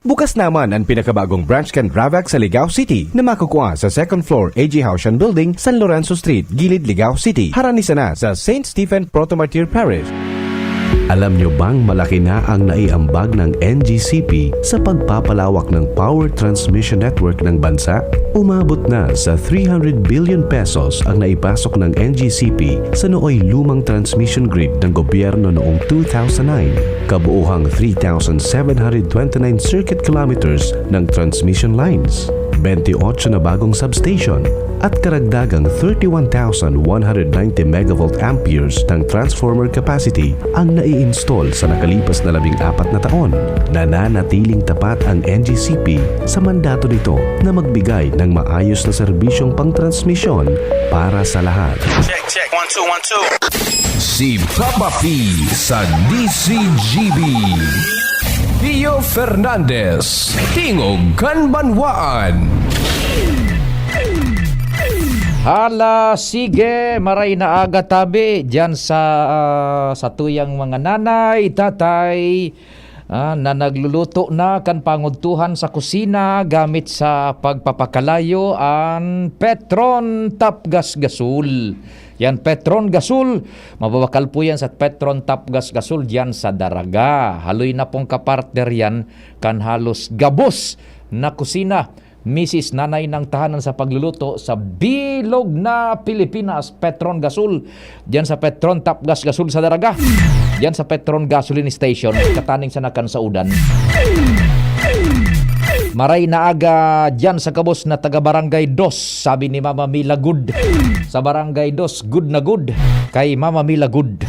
Bukas naman ang pinakabagong branch kan Ravac sa Ligao City na makukua sa second floor A G Haushan Building, San Lorenzo Street, Gilid, Ligao City. Harani sana sa Saint Stephen Proto Martyr Parish. Alam nyo bang malaki na ang naiambag ng N G C P sa pagpapalawak ng power transmission network ng bansa? Umabot na sa three hundred billion pesos ang naipasok ng N G C P sa nooy lumang transmission grid ng gobyerno noong two thousand nine. Kabuuhang three thousand seven hundred twenty-nine circuit kilometers ng transmission lines, twenty-eight na bagong substation, at karagdagang thirty-one thousand one hundred ninety megavolt amperes ng transformer capacity ang nai-install sa nakalipas na labing apat na taon. Nananatiling tapat ang N G C P sa mandato nito na magbigay ng maayos na serbisyong pangtransmisyon para sa lahat. Check, check. One, two, one, two. Si Papa P sa D C G B. Pio Fernandez, Tingog kan Banwaan. Hala, sige, maray na aga tabi diyan sa, ah, satuyang mga nanay, tatay, ah, na nagluluto na kan pangudtuhan sa kusina gamit sa pagpapakalayo an Petron Tapgas Gasol. Yan, Petron Gasol, mababakal po yan sa Petron Tapgas Gasol diyan sa Daraga. Haloy na pong kapartner yan kan halos gabos na kusina, misis, nanay ng tahanan sa pagluluto sa bilog na Pilipinas, Petron Gasol, diyan sa Petron Tapgas Gasol sa Daraga, diyan sa Petron Gasoline Station, kataning sa Nakansaudan. Maray na aga diyan sa gabos na taga Barangay Dos, sabi ni Mama Mila Good. Sa Barangay Dos, good na good kay Mama Mila Good.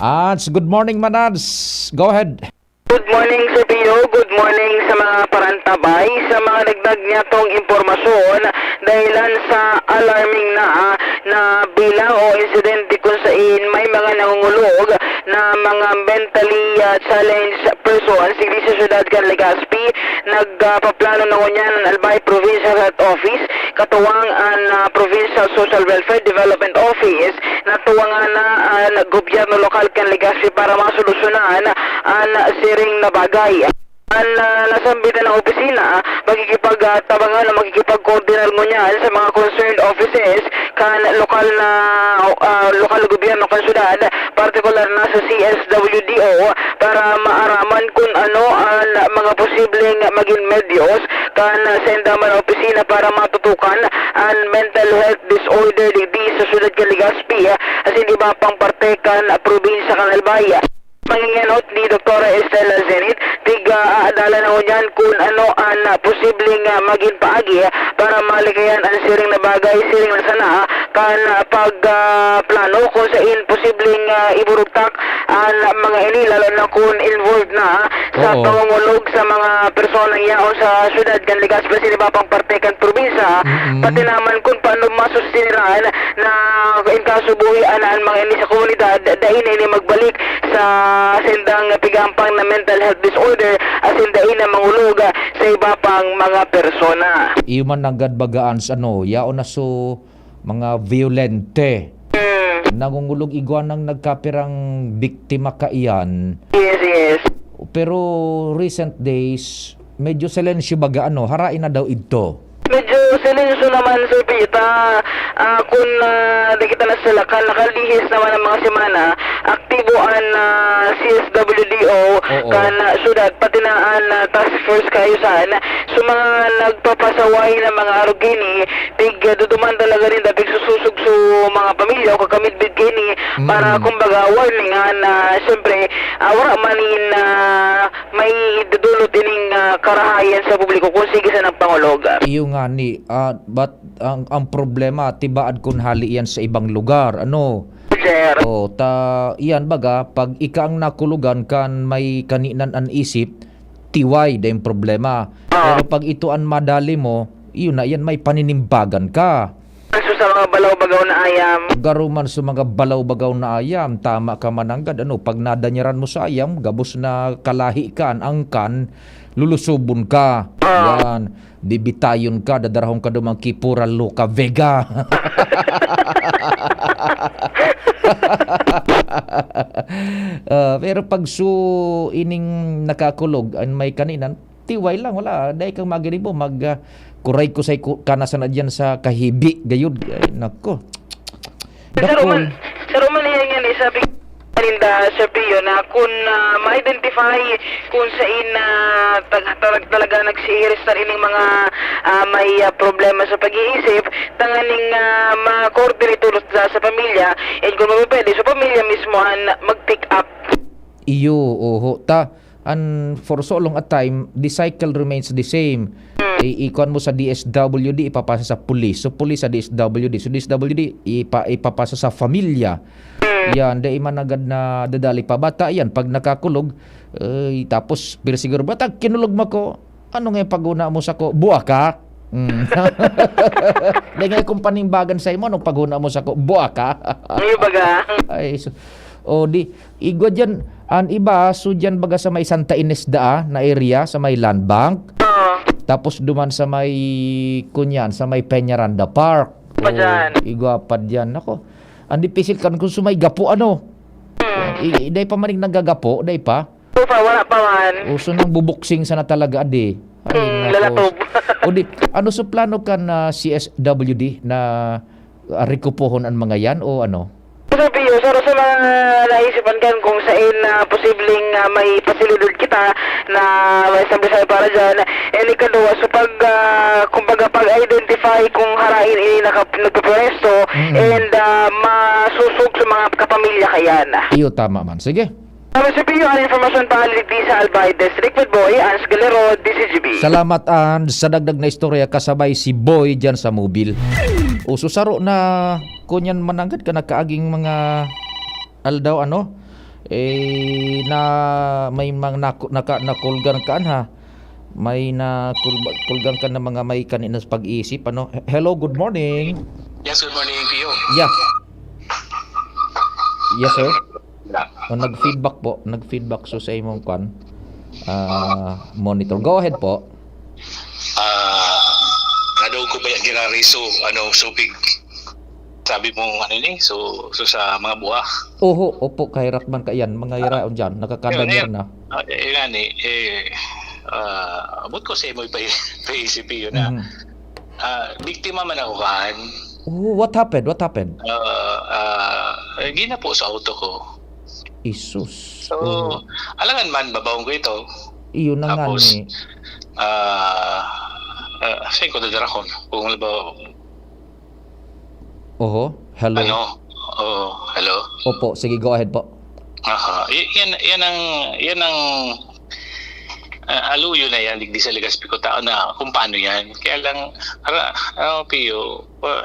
Ads, good morning, Manads. Go ahead. Good morning, Sir Pio. Good morning sa mga parantabay. Sa mga dagdag niyatong impormasyon, dahilan sa alarming na, na bilang o insidente kung sain may mga nangungulog na mga mentally, ah, challenged persons, digdi sa siyudad kan Legazpi, nagpaplano na ngunyan an Albay Provincial Health Office, katuwang an, ah, Provincial Social Welfare Development Office, na tuwangan na an gobyerno lokal kan Legazpi para masolusyonan an siring na bagay. An, ah, nasambitan na opisina, ah, makikipag, ah, tabangan o makikipagkoordinar ngunyan sa mga concerned offices kan lokal na, ah, lokal na gobyerno kan syudad, partikular na sa C S W D O, para maaraman kun ano an mga posibleng magin medyos kan saindang mga opisina para matutukan an mental health disorder digdi sa syudad kan Legazpi, ah, asin iba pang parte kan probinsya kan Albay. Pangingenot ni Doktora Estela Zenit, tig-aadalan na ngunyan kun ano an, ah, posibleng, ah, magin paagi, ah, para malikayan an siring na bagay, siring na sana, ah, kan, ah, pag, ah, plano kung sain posibleng, ah, iburugtak an mga ini, lalo na kun involved na, ah, sa Oo. pangungulog sa mga personang yaon sa syudad kan Legazpi asin iba pang parte kan probinsya, Mm-mm. pati naman kun paano masustiniraan na in kaso buhian na an mga ini sa komunidad, dai na ini magbalik sa saindang pigahampang na mental health disorder asin dai na mangulog sa iba pang mga persona. Iyo man nanggad bagaan sa ano, yaon na so mga violente. Mm. Nangungulog igwa nang nagkapirang biktima kaiyan. Yes, yes. Pero recent days, medyo silensyo baga ano, harai na daw idto. Medyo silensyo naman, Sir Pita. Ah, kun, ah, di kita nasalakan, nakalihis naman ang mga semana, aktibo an, ah, C S W D O Oo. kan, ah, syudad, pati na an, ah, Task Force Kaayusan. So, mga nagpapasaway na mga arog ini, tig, ah, duduman talaga rin, dapit sususog so mga pamilya o kakamidbid kaini, para, Mm. kumbaga, warning an, ah, siyempre, ah, wala man in, ah, may dudulot ining, ah, karahayan sa publiko kung sige sa nagpangulog. Iyo nga ni, ah, but ang, ang problema, tibaad kun hali yan sa ibang lugar, ano? Sir. Oh, ta, iyan baga, pag ika ang nakulugan kan may kaninan an isip, tiway, dayong problema. Ah. Pero pag ito an madali mo, iyon na yan, may paninimbagan ka. So, sa mga balaw-bagaw na ayam. Garo man sa mga balaw-bagaw na ayam, tama ka mananggad, ano, pag nadanyaran mo sa ayam, gabos na kalahi ka, an angkan, lulusobon ka. Ah. Yan. Bibitayon ka, dadarahon ka duman ki Pura Luca Vega. Ah, pero pag su ining nakakulog an may kaninan, tiway lang, wala, dai kang magiribo, mag, ah, kuray-kusay ku-, ka na sana diyan sa kahibi, gayud. Ay, nako. Saro man, Dakul. Saro man iyan nga ni, sabi ninda, Sir Pio, na kun, ah, ma-identify kun sain na tag-, talag-, talaga nagsihiris na ining mga, ah, may, ah, problema sa pag-iisip, tanganing, ah, ma-coordinate ulit sa, sa pamilya, and kung mapipwede, sa pamilya mismo an mag-pick up. Iyo, oho. Ta, an for so long a time, the cycle remains the same. I-, ikuan mo sa D S W D, ipapasa sa pulis. So, pulis sa D S W D. So, D S W D, ipa-, ipapasa sa pamilya. Yan, dai man agad na dadali pa. Bata yan, pag nakakulog, ay, tapos, pero siguro, "Bata, kinulog mo ko. Ano nga yung paguna mo sa ko? Buwa ka?" Mm. Dai nga kung panimbagan sa imo, anong paguna mo sa ko? Buwa ka? Ano baga? Ay, so, o di, igwa dyan, an iba, so dyan baga sa may Santa Ines daa na area, sa may Land Bank. Oo. Tapos duman sa may, kunyan, sa may Peñaranda Park. Pa dyan. O, igwa pa dyan. Nako, ang dipisil kan kung sumay gapo, ano? Hmm. I-, i-, dai pa maning nagagapo, dai pa? So far, wala pa man. Uso nang bubuksing sana talaga, adi. Ay, Hmm, nako. Lalatob. O di, ano sa plano kan, ah, C S W D na, ah, rekupohon an mga yan o ano? Sir Pio, saro sa mga naisipan kan kung sain na posibleng, ah, may pasilidad kita na may isang Bisaya para dyan. And ikaduwa, so pag, ah, kumbaga, pag-identify kung harain ini naka-, nagpapwesto Mm. and, ah, masusog sa mga kapamilya kayan. Iyo, tama man. Sige. Tama, Sir Pio, ang informasyon pa, digdi sa Albay District with Boy Ans Galero, D Z G B. Salamat, Ans, sa dagdag na istorya kasabay si Boy dyan sa mobil. O, so saro na, kunyan mananggad ka na kaaging mga aldaw, ano? Eh, na may mga naku-, naka-, nakulgan ka, ha? May nakulba-, kulgan ka na mga may kaninas pag-iisip, ano? He-, hello, good morning. Yes, good morning, Pio. Yeah. Yes, sir. Yeah. Oh, nag-feedback po. Nag-feedback so sa imong kwan, ah, monitor. Go ahead po. Ah, nadungog ko ba yan, Gina Rizzo? Ano, supig. Sabi mo, ano ni? So, so sa mga buha. Oho, opo, kahirak man ka yan. Mga Ah. Yaraon dyan. Nakakadanyar Yun, yun. na. Ah, eh, yun nga ni, eh, ah, abot ko sa imo ipa-, ipaisip yun na, Mhm. ah, biktima man ako, kan. Oh, what happened? What happened? Ah, ah, eh, ginapo sa auto ko. Isus. So, Oh. alangan man, babawon ko ito. Iyo na nga Tapos, ni. ah, ah, saan ko dadarakon? Kung halimbawa, Oho, hello. Ano? Oh, hello? Opo, sige, go ahead po. Aha. Y-, yan, yan ang, yan ang, ah, aluyo na yan, digdi sa Legazpi ko, tao na kung paano yan. Kaya lang, ara, ano, Pio, pa,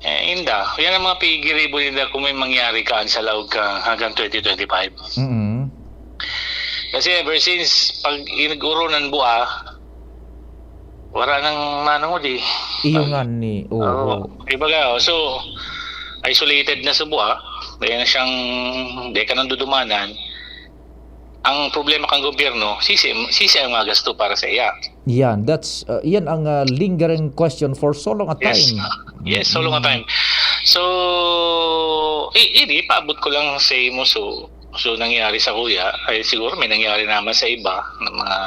eh, inda, yan ang mga pigiribo ninda kung may mangyari kaan sa laog ka hanggang twenty twenty-five. Mm. Kasi ever since, pag inag-uro ng bua, wala nang manungod eh. Iyo Pag, nga ni, oo. oo. Ibaga, oh, so, isolated na sa bua, dahil na siyang, di ka nang dudumanan, ang problema kang gobyerno, sisi, sisi ang mga gasto para sa iya. Yan, that's, uh, yan ang, uh, lingering question for so long a Yes. time. Yes, so long a Mm. time. So, i-, ini, paabot ko lang sa imo. So, so nangyari sa kuya, ay siguro may nangyari naman sa iba na mga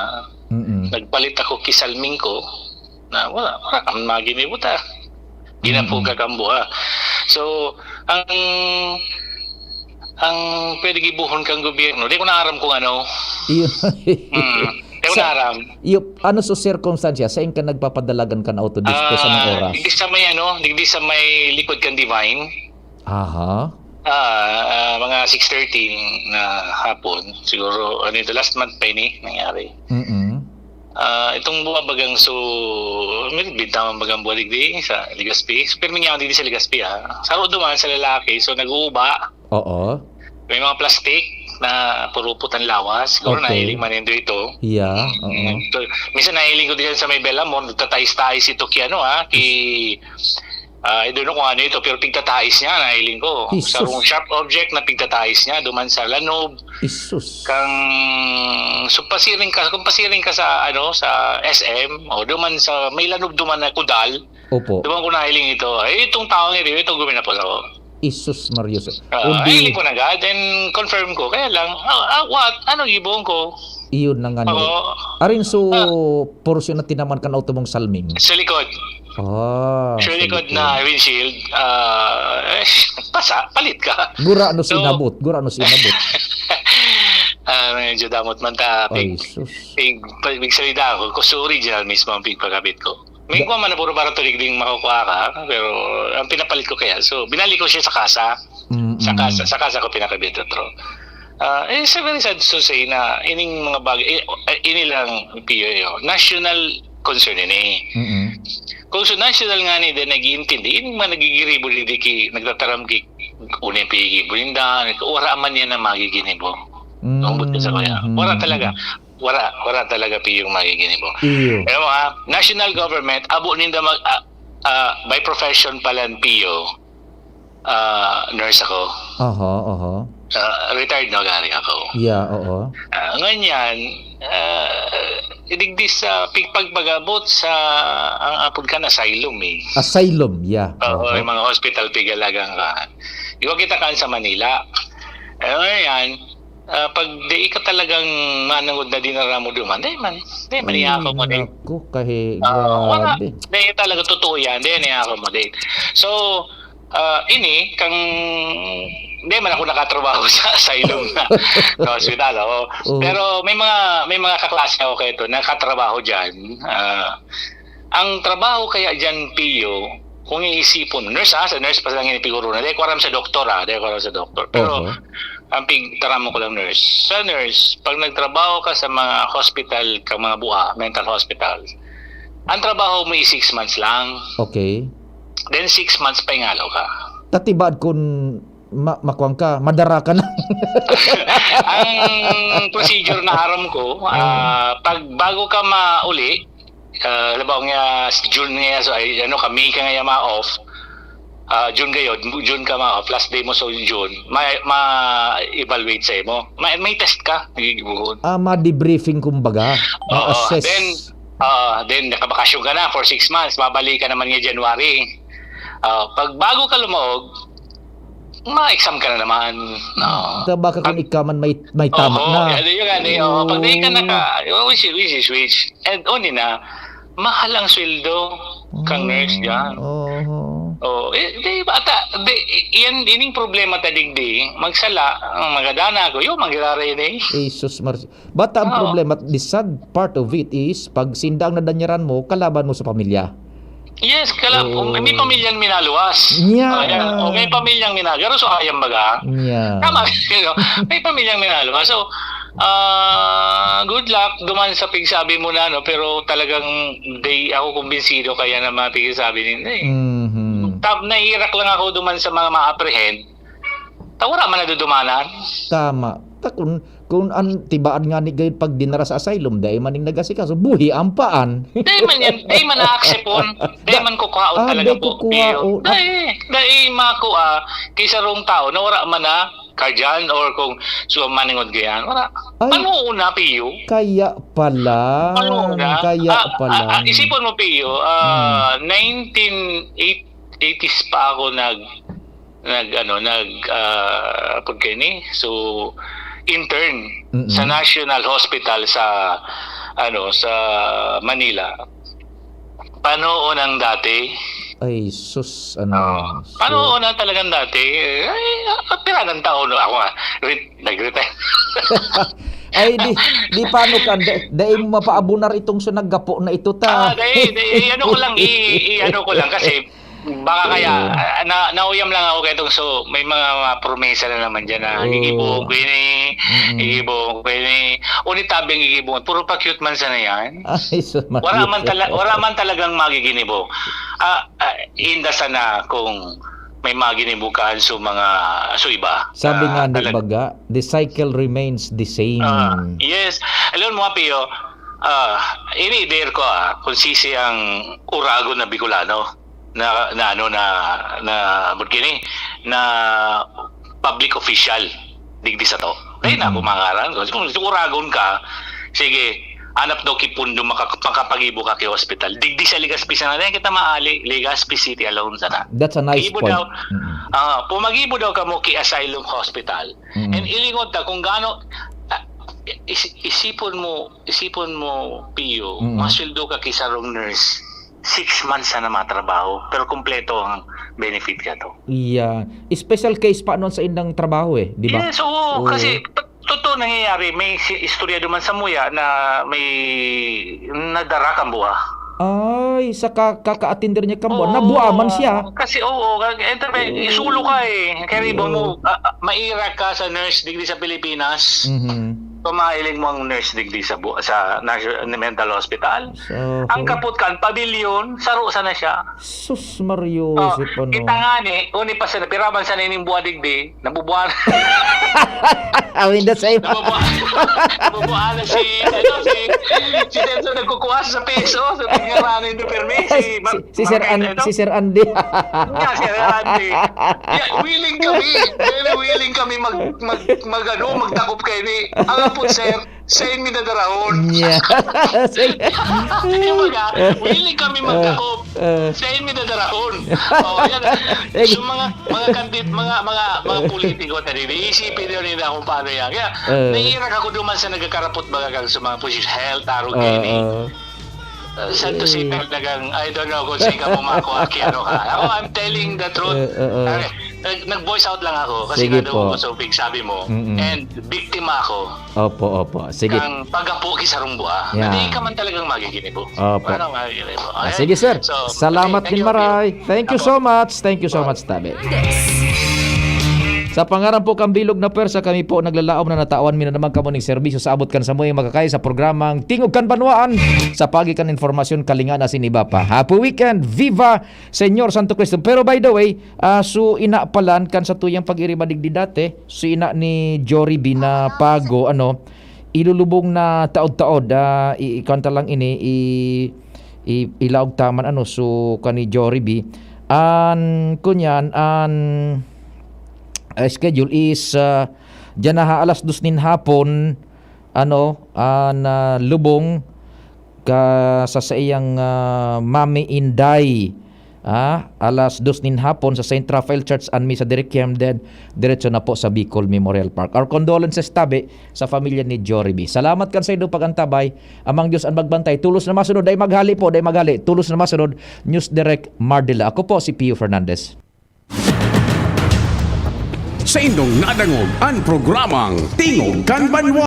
Mm. nagpalit ako kisalming ko na wala, wala kang maginibuta. Ginapuga Mm. kang buha. So, ang, ang pwede gibuhon kang gobyerno, di ko na aram kung ano. Iyo. Mm. Di ko Sa, na aram. iyo, ano sa sirkumstansya? Saan ka nagpapadalagan kan auto dispo sa mga Ah, oras? Digdi sa may ano, digdi sa may likod kan Divine. Aha. Ah, ah, mga six thirty na hapon. Siguro, ano ito, last month pa ini nangyari. Mm. Ah, itong buha bagang so, may bintaman bagang buha digdi sa Legazpi. So, pirmi niya ako digdi sa Legazpi, ah. Saro duman sa lalaki, so nag-uuba. Oo. May mga plastic na purupot ang lawas. Siguro Okay. nahiling man nindo ito. Yeah, Mm, oo. nagto-, minsan nahiling ko diyan sa may Belamon, nagtatais-tais ito ki ano, ah, ki, ah, I don't know kung ano ito, pero pigtatais niya, nahiling ko. Jesus. Sarong sharp object na pigtatais niya, duman sa lanob. Jesus. Kang, so pasiring ka, kung pasiring ka sa, ano, sa S M, o duman sa, may lanob duman na kudal, Opo. duman ko nahiling ito. Eh, itong taong ito, itong guminapos ako. Jesus Maria. Uh, Ay, ko na agad and confirm ko. Kaya lang, ah, ah, what? Ano gibong ko? Iyon na nga ni. Arin so, portion na tinaman kan auto mong salming? Sa likod. Ah, sa likod na windshield, ah, eh, pasa, palit ka. Gura no so, sinabot, gura no sinabot. Ah, medyo damot man ta. Ay, sus. Pig, pig, pig salida ako, ko sa original mismo ang pigpagkabit ko. May kuha man na puro para tulig ding makukuha ka, pero ang pinapalit ko kaya. So, binalik ko siya sa kasa. Mm-mm. Sa kasa, sa kasa ko pinakabit, otro. Ah, eh, it's very sad to say na ining mga bagay, eh, eh, ini lang, Pio, eh, oh, national concern ini. Mm-mm. Kung sa national nga ni, then nag-iintindi, ining mga nagigiribo, di, di ki, nagtataram ki, unay pigibo, linda, wara man yan na magiginibo. Mm. Ang buti sa kaya. Wala talaga. Wala, wala talaga, Pio, yung magiginibo. Iyo. Pero mga national government, abo ninda mag, ah, ah, by profession pala, Pio, ah, nurse ako. Oho, oho. Ah, retired na gari ako. Yeah, oo. Ah, nganyan, ah, digdi sa pigpagpagabot sa, ang apod kan asylum eh. Asylum, yeah. Oo, yung mga hospital pigalagang ka. Iwa kita kan sa Manila. Eh, ngayon, ah, pag di ka talagang manangod na dinara mo duman, di man, di man i-accommodate. Naku, kahi, ah, wala. Di talaga totoo yan, di na i-accommodate. So, ah, ini, kang, di man ako nakatrabaho sa asylum na, na hospital. Oh. Pero may mga, may mga kaklase ako kayo nakatrabaho dyan. Ah, ang trabaho kaya dyan, Pio, kung iisipon, nurse ha, sa nurse pa lang inipiguro na, di ko aram sa doktor ha, di ko aram sa doktor. Pero, uh-huh. Ang pigtaramo ko lang nurse. Sa nurse, pag nagtrabaho ka sa mga hospital, ka mga buha, mental hospital, ang trabaho mo is six months lang. Okay. Then six months pa ingalo ka. Tatibad kun ma makuan ka, madara ka na. Ang procedure na aram ko, ah, pag bago ka mauli, ah, halimbawa nga, June nga, so, ay, ano, kami ka nga ma-off, ah, June gayod, June ka ma-off, last day mo sa June, ma-, ma-evaluate sa imo. Ma-, may test ka, nagigibuhon. Ah, ma-debriefing kumbaga. Oo, ma-assess. Then, ah, then nakabakasyon ka na for six months, babalik ka naman nga January. Ah, pag bago ka lumaog, ma-exam ka na naman. No. Baka kung ikaw man may, may tama na. Oo, yun nga, oh, pag di ka naka, which, which is which. And only na, mahal ang sweldo kang nurse dyan. Oo. Oh, eh, di bata, di, yan, ining problema ta digdi, magsala, ang magadana ko, yung magiraray na eh. Jesus Maria. Bata ang problema, the sad part of it is, pag sinda ang nadanyaran mo, kalaban mo sa pamilya. Yes, kala, oh, may pamilyang minaluwas. Yeah. Oh, yan. Oh, may pamilyang minaluwas. Pero so, ayam baga. Yeah. Tama, you know, may pamilyang minaluwas. So, ah, good luck duman sa pigsabi mo na, no? Pero talagang day ako kumbinsido kaya na mga pigsabi ninyo eh. Mhm. Tab, naiirak lang ako duman sa mga ma-apprehend. Ta, wala man nadudumanan. Tama. Ta, kung, kung ang tibaan nga ni gayud pag dinara sa asylum, dai man ning nag-asikaso, buhi ang paan. Dai man yan, dai man na-accept on. Dai man kukuhaon Ah, talaga dai po. kukuhaon. Dai, dai makuha. Kay sarong tao na wala man na kadyan or kung suwa maningod gayan. Wala. Ay. Ano una, Pio? Kaya pala. Ano una? Kaya Ah, pala. ah, ah, isipon mo, Pio, ah, nineteen eighties pa ako nag, nag, ano, nag, ah, apod kayo ni? So, intern Mm-mm. sa National Hospital sa, ano, sa Manila. Panoon ang dati. Ay, sus, ano. Oo. So, Panoon ang talagang dati. Ay, ah, pira ng taon, no? Ako nga, re-, nag-retire. Ay, di, di paano ka, di, dai mo mapaabunar itong so naggapo na ito ta. Ah, dai, dai, ano ko lang, i, i, ano ko lang, kasi baka kaya, ah, na, nauyam lang ako kaya itong so, may mga, mga promesa na naman dyan na, Oo. Gigibuhon ko yun eh, Mm-mm. gigibuhon ko yun eh. Unit tabi ang gigibuhon, puro pa cute man sana yan. Ay, sus, Wala man, Maria. tala, wala man talagang magiginibo. Ah, ah, inda sana kung may maginibukaan so mga, so iba. Sabi Ah, nga ni talag- baga, the cycle remains the same. Ah, yes. Alam mo, Pio, ah, ini-dare ko, ah, kung sisi ang uragon na Bicolano na, na ano, na, na, ba't gini? Na public official digdi sa to. Kaya na Mm-mm. ako mangaran ko. Kung uragon ka, sige, anap daw kipundo maka-, makapagibo ka ki hospital. Digdi sa Legazpi sana. Dahil kita maali, Legazpi City alone sana. That's a nice Ibo point. daw. Mm-mm. Ah, pumagibo daw kamo ki Asylum Hospital. Mm. And ilingon ta kung gaano, ah, is-, isipon mo, isipon mo, Pio, Mm. masweldo ka ki sarong nurse, six months na matrabaho, pero kompleto ang benefit ka to. Yeah. Special case pa nun sa indang trabaho eh, di ba? Yes, oo, Oo. kasi pa-, totoo nangyayari, may si-, istorya duman sa muya na may nadara kang buha. Ay, sa ka-, kaka-attender niya kang buha. Oo, Nabuha man siya. kasi, oo, ka-, ito, may, Oo. isulo ka eh. Kaya iba Oo. mo, ah, ah, maira ka sa nurse degree sa Pilipinas. Mhm. Pamailing mo ang nurse degree sa bu-, sa nurse, mental hospital. So, Ang kapot kan, pabilyon, saro sana siya. Sus, Mario, Oh, si Pano. kita nga ni, uni pa sana, piraman sana ining buha digdi, nabubuhan. Awin the same. Nabubuhan, nabubuhan na si, ano, si, si Senso nagkukuha sa peso, sa pagngaranan yung permi, si, Si, si Sir Mark, An-, ano? si Sir Andy. Nga, si Sir Andy. Yeah, willing kami, very willing kami mag, mag, mag, ano, magdakop kayo ni, ang apot, sir, send me the darahon. Yeah. Sige. Kumbaga, willing kami magdakop. Eh. Send me the darahon. Oh, yan. Sige. So, mga, mga kandid-, mga, mga, mga politiko na rin, iisipin nyo rin na kung paano yan. Kaya, Eh. naiirak ako duman sa nagkakarapot baga kang sa mga position, health, arog, Oo. gini. Uh, sad to say, Eh. talagang, I don't know kung saan ka pumako, aki, ano ka. Ako, I'm telling the truth. Eh, oo. Pare, nag-, nag-voice out lang ako kasi Sige nga daw po. ako sa upig sabi mo, Mm-mm. and biktima ako Opo, opo. Sige. kang pagapo ki sarong buha. Yeah. Hindi ka man talagang magiginibo. Opo. Ano, magiginibo. Ah, Okay? sige, sir. So, Salamat okay, thank din, you, Maray. Thank you Apo. so much. Thank you so Apo. much, Tabi. Sa pangaran po kang Bilog na Pwersa, kami po naglalaom na natawan mi na naman kamo ning serbisyo sa abot kan samuyang makakaya sa programang Tingog kan Banwaan sa pagi kan informasyon, kalingaan asin iba pa. Happy weekend! Viva Señor Santo Cristo! Pero by the way, ah, so ina palan kan satuyang pag-iriba digdi dati, so ina ni Jory Binapago, ano, ilulubong na taod-taod, ah, i-, ikanta lang ini, i-, i-, ilaog taman, ano, so kani Jory B. An, kunyan, an, ah, schedule is, ah, diyan na ha alas dos nin hapon, ano, an, ah, lubong ka sa saiyang, ah, Mami Inday. Ah, alas dos nin hapon sa Saint Raphael Church and Misa de Requiem, then diretso na po sa Bicol Memorial Park. Our condolences, tabi, sa pamilya ni Jory B. Salamat kan saindong pag-antabay. Amang Diyos an magbantay. Tolos na masunod. Dai maghali po, dai maghali. Tolos na masunod. News Direct Mardila. Ako po si Pio Fernandez. Saindong nadangog an programang Tingog kan Banwa.